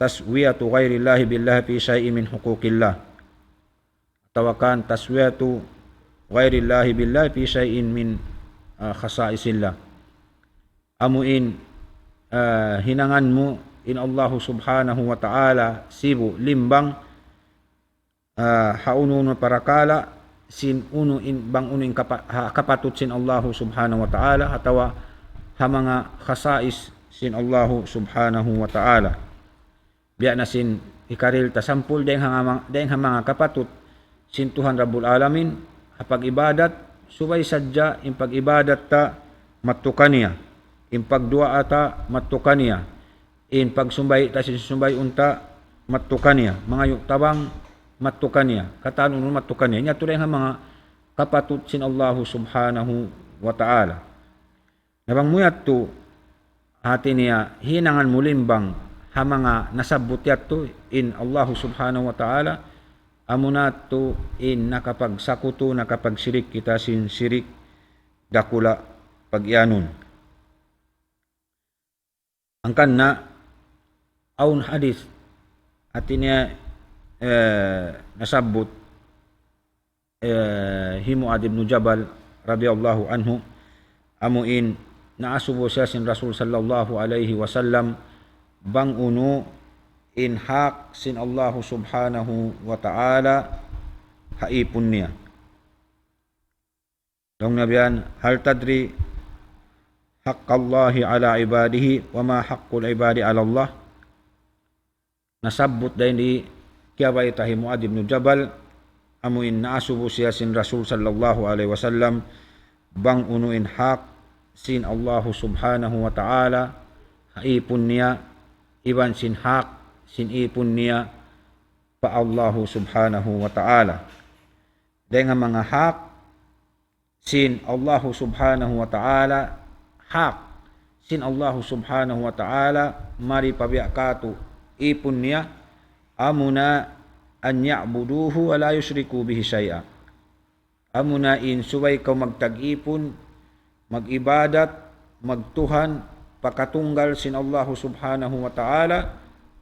تسوية غير الله بالله في شيء من حقوق الله. Atawa kan تسوية غير الله بالله في شيء من, eh, خصائص الله. Amuin, eh, hinangan mu in Allahu Subhanahu wa Ta'ala sibu' limbang, ah, ha unu-unu parakala' sin unu in, bang unu in kapa-, ha, kapatut sin Allahu Subhanahu wa Ta'ala, atawa ha manga khasais sin Allahu Subhanahu wa Ta'ala. Biya' na sin hikarihil ta sampul dayn ha manga, dayn ha manga kapatut sin Tuhan Rabbul Alamin, ha pag-ibadat, subay sadja in pag-ibadat ta madtu kaniya, in pagduwaa ta madtu kaniya, in pagsumbay ta sin sumbayun ta madtu kaniya, mangayu' tabang madtu kaniya, katan unu madtu kaniya. Yadtu dayn ha manga kapatut sin Allahu Subhanahu wa Ta'ala. Na bang mu yadtu, hati niya, hinangan mu limbang ha manga nasabbut yadtu in Allahu Subhanahu wa Ta'ala, amuna yadtu in nakapagsakutu, nakapagshirik kita sin shirik dakula' pagiyanun. Hangkan na awn hadith, hati niya, eh, nasabbut, eh, hi Muadh ibn Jabal radiyallahu anhu, amu in naasubu siya sin Rasul sallallahu alayhi wasallam, bang unu in hak sin Allahu Subhanahu wa Ta'ala ha ipun niya. Laung niya bihan, "Hal tadri haqqallahi ala ibadihi wa ma haqqul ibadi ala Allah?" Nasabbut dayn di kiyabayta' hi Muadh ibn Jabal, amu in naasubu siya sin Rasul sallallahu alayhi wasallam, bang unu in hak sin Allahu Subhanahu wa Ta'ala ha ipun niya, iban sin hak sin ipun niya pa Allahu Subhanahu wa Ta'ala. Dayn ha manga hak sin Allahu Subhanahu wa Ta'ala, hak sin Allahu Subhanahu wa Ta'ala mari pa biya' katu' ipun niya, amuna an ya'buduhu wa la yushriku bihi shay'a. Amuna in subay kaw magtag-ipun, mag-ibadat, magtuhan, pakatunggal sin Allahu Subhanahu wa Ta'ala,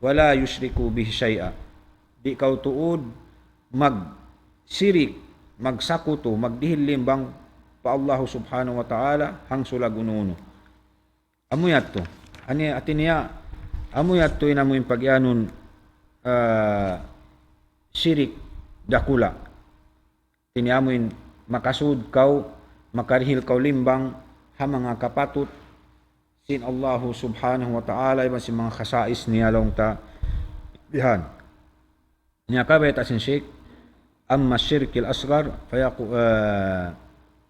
wa la yushriku bihi shay'a. Di' kaw tuud magshirik, magsakutu, magdihil limbang pa Allahu Subhanahu wa Ta'ala, hangsulag unu-unu. Amu yadtu. Ani, hati niya, amu yadtu in amu in pagiyanun, ah, shirik dakula'. Hati niya amu in makasud kaw, makarihil kaw limbang, ha manga kapatut sin Allahu Subhanahu wa Ta'ala, iban sin manga khasais niya laung ta bihan. Niya kabayta' sin Sheikh, أما الشرك الأصغر فيقو-، eh,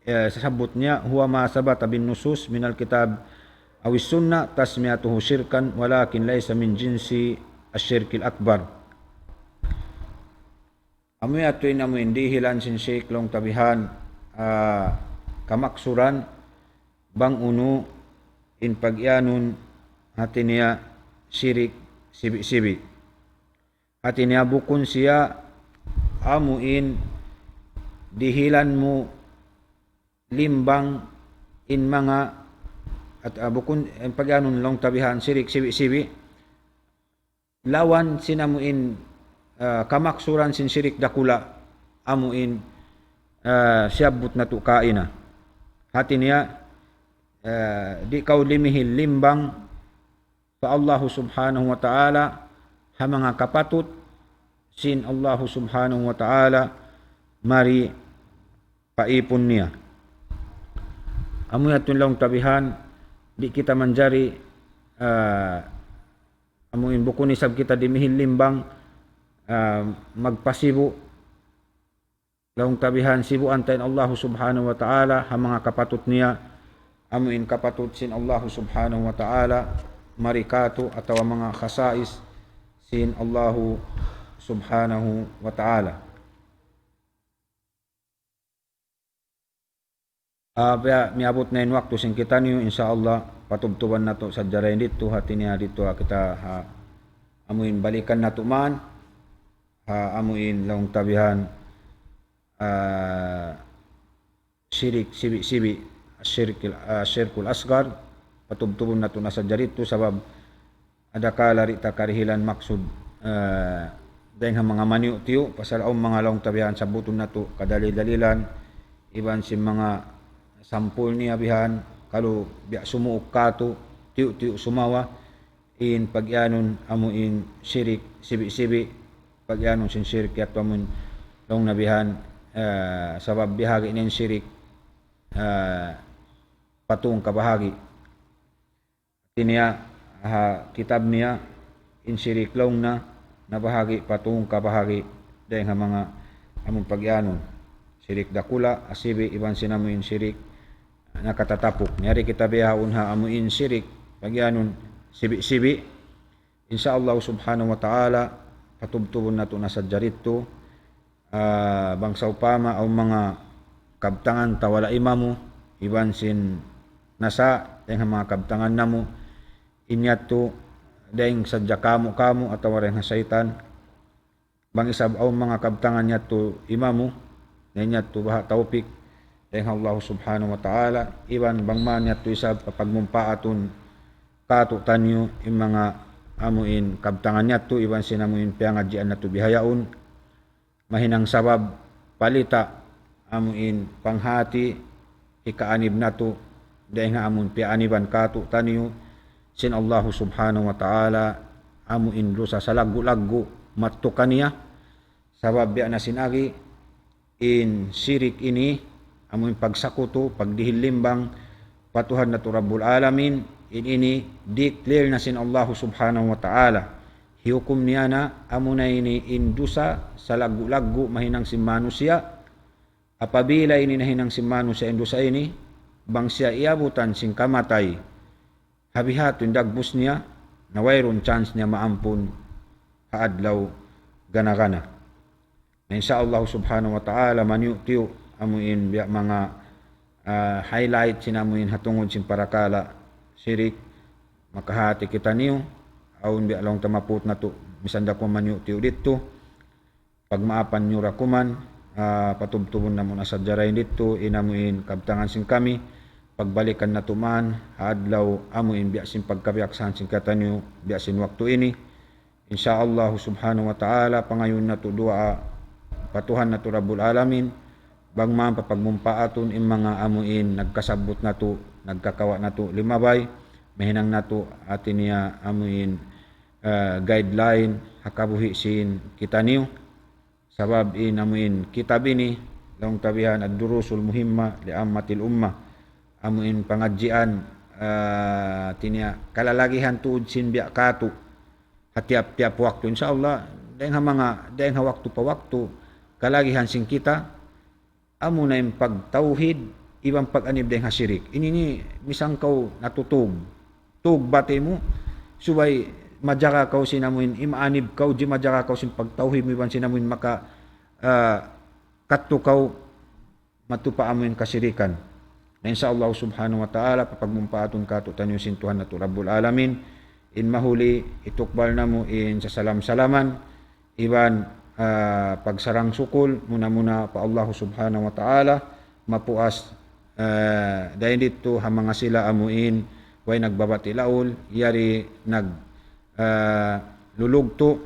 eh, sasabbut niya, هو ما ثبت بالنصوص من الكتاب أو السنة تسميته شركا، ولكن ليس من جنس الشرك الأكبر. Amu yadtu in amu in dihilan sin Sheikh laung ta bihan, ah, kamaksuran bang unu in pagiyanun hati niya shirik sibi'-sibi'. Hati niya bukun siya amu in dihilan mu limbang in manga at, ah, bukun in pagiyanun laung ta bihan shirik sibi'-sibi'. Lawan sin amu in, ah, kamaksuran sin shirik dakula', amu in, ah, siyabbut natu' kaina. Hati niya, ah, di' kaw limihil limbang pa Allahu Subhanahu wa Ta'ala, ha manga kapatut sin Allahu Subhanahu wa Ta'ala, mari pa ipun niya. Amu yadtu in laung ta bihan, di' kita manjari, ah, amu in bukun isab kita dimihil limbang, ah, magpasibu', laung ta bihan sibu'an ta in Allahu Subhanahu wa Ta'ala, ha manga kapatut niya, amu in kapatut sin Allahu Subhanahu wa Ta'ala, mari katu' atawa manga khasais sin Allahu Subhanahu wa Ta'ala. Ah, biya' miyabut na in waktu sin kitaniyu, insya Allah, patubtuban natu' sadja dayn didtu, hati niya didtu, ah, kita, ha, amu in balikan natu' man, ha, amu in laung ta bihan, ah, shirik sibi'-sibi', shirkil, ah, shirkul asgar, patubtubun natu' na sadja didtu, sabab adakala di' ta karihilan maksud, eh, dayng ha manga maniyu'-tiyu', pasal awn manga laung ta bihan sabbutun natu' kadalil-dalilan, iban sin manga sampul niya bihan, kalu biya' sumuuk katu', tiyu'-tiyu' sumawa, in pagiyanun amu in shirik sibi'-sibi', pagiyanun sin shirik yadtu amu in laung na bihan, eh, sabab bihagi' na in shirik, eh, pa tū kabahagi'. Hati niya, ha kitab niya, in shirik laung na, nabahagi' pa tū kabahagi', dayng ha manga amun pagiyanun. Shirik dakula', asibi', iban sin amu in shirik nakatatapuk. Yari kita bihaun ha amu in shirik, pagiyanun, sibi'-sibi'. Insya Allah Subhanahu wa Ta'ala, patubtubun natu' na sadja didtu. Ah, bang sawpama awn manga kabtangan ta wala' imamu, iban sin nasa, dayn ha manga kabtangan namu', in yadtu, dayn sadja kamu-kamu atawa dayn ha saytan, bang isab awn manga kabtangan yadtu imamu, na in yadtu baha' tawpik, dayn ha Allah Subhanahu wa Ta'ala, iban bang man yadtu isab papagmumpaatun katu'taniyu in manga amuin kabtangan yadtu, iban sin amuin piyangadjian natu' bihaun, mahinang sabab palita amuin panghati hikaanib natu', dayn ha amun piyaaniban katu'taniyu sin Allahu Subhanahu wa Ta'ala, amuin dusa salaggu'-laggu' mattu kaniya, sabab biya' na sin agi, in shirik ini, amuin pagsakutu, pagdihil limbang pa Tuhan natu' Rabbul Alamin, in ini declare na sin Allahu Subhanahu wa Ta'ala. Hihukum niya na, amuna ini in dusa salaggu'-laggu' mahinang sin manusiya'. Apabila ini nahinang sin manusiya' in dusa ini, bang siya iyabutan sin kamatay, ha biha' tuud in dagbus niya, na wayruun chance niya maampun ha adlaw gana-gana. Na insya Allah Subhanahu wa Ta'ala, maniyu'-tiyu' amuin biya' manga, ah, highlight sin amuin ha tungud sin parakala' shirik, makahati kitaniyu, awn biya' laung ta maput natu', misan da ku maniyu'-tiyu' didtu, pagmaapan niyu da kuman, ah, patubtubun namu' na sadja dayn didtu, in amuin kabtangan sin kami, pagbalikan natu' man, ha adlaw amuin biya' sin pagkabiyaksahan sin kitaniyu, biya' sin waktu ini. Insya Allah Subhanahu wa Ta'ala, pangayuun natu' duwaa pa Tuhan natu' Rabbul Alamin, bang man papagmumpaatun in manga amuin nagkasabbut natu', nagkakawa' natu' limabay, mahinang natu' hati niya amuin, eh, guideline ha kabuhi' sin kitaniyu. Sabab in amuin kitab ini, laung ta bihan الدروس المهمة لعامة الأمة. Amuin pangadjian, ah, hati niya kalalagihan tuud sin biya' katu'. Ha tiyap-tiyap waktu, insya Allah, dayn ha manga, dayn ha waktu pa waktu, kalagihan sin kita, amuna in pagtawhid, iban pag-anib dayn ha shirik. Ini ini, misan kaw natutug. Tug bati' mu, subay majaga kaw sin amuin, imaanib kaw, di' majaga kaw sin pagtawhid mu, iban sin amuin maka, ah, kadtu kaw matupa amuin kasirikan. Na insya Allah Subhanahu wa Ta'ala, papagmumpaatun katu'taniyu sin Tuhan natu' Rabbul Alamin. In mahuli, hitukbal namu' in sasalam-salaman, iban, ah, pagsarang-sukul, muna-muna pa Allah Subhanahu wa Ta'ala, mapuas, ah, dayn didtu ha manga sila amuin, way nagbabati' laul, yari nag, ah, lulugtu',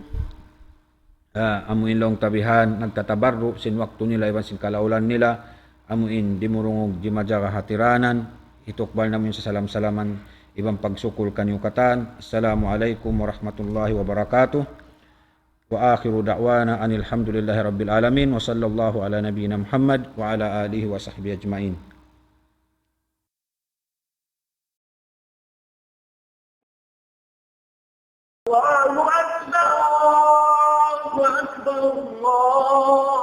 ah, amuin laung ta bihan, nagtatabarru' sin waktu nila iban sin kalaulan nila, amuin dimurungug di' majaga hatiranan, hitukbal namu' in sasalam-salaman, iban pagsukul kaniyu katan. Assalamu alaykum warahmatullahi wabarakatuh. وآخر دعوانا أن الحمد لله رب العالمين، وصلى الله على نبينا محمد وعلى آله وصحبه أجمعين. الله أكبر، الله أكبر، الله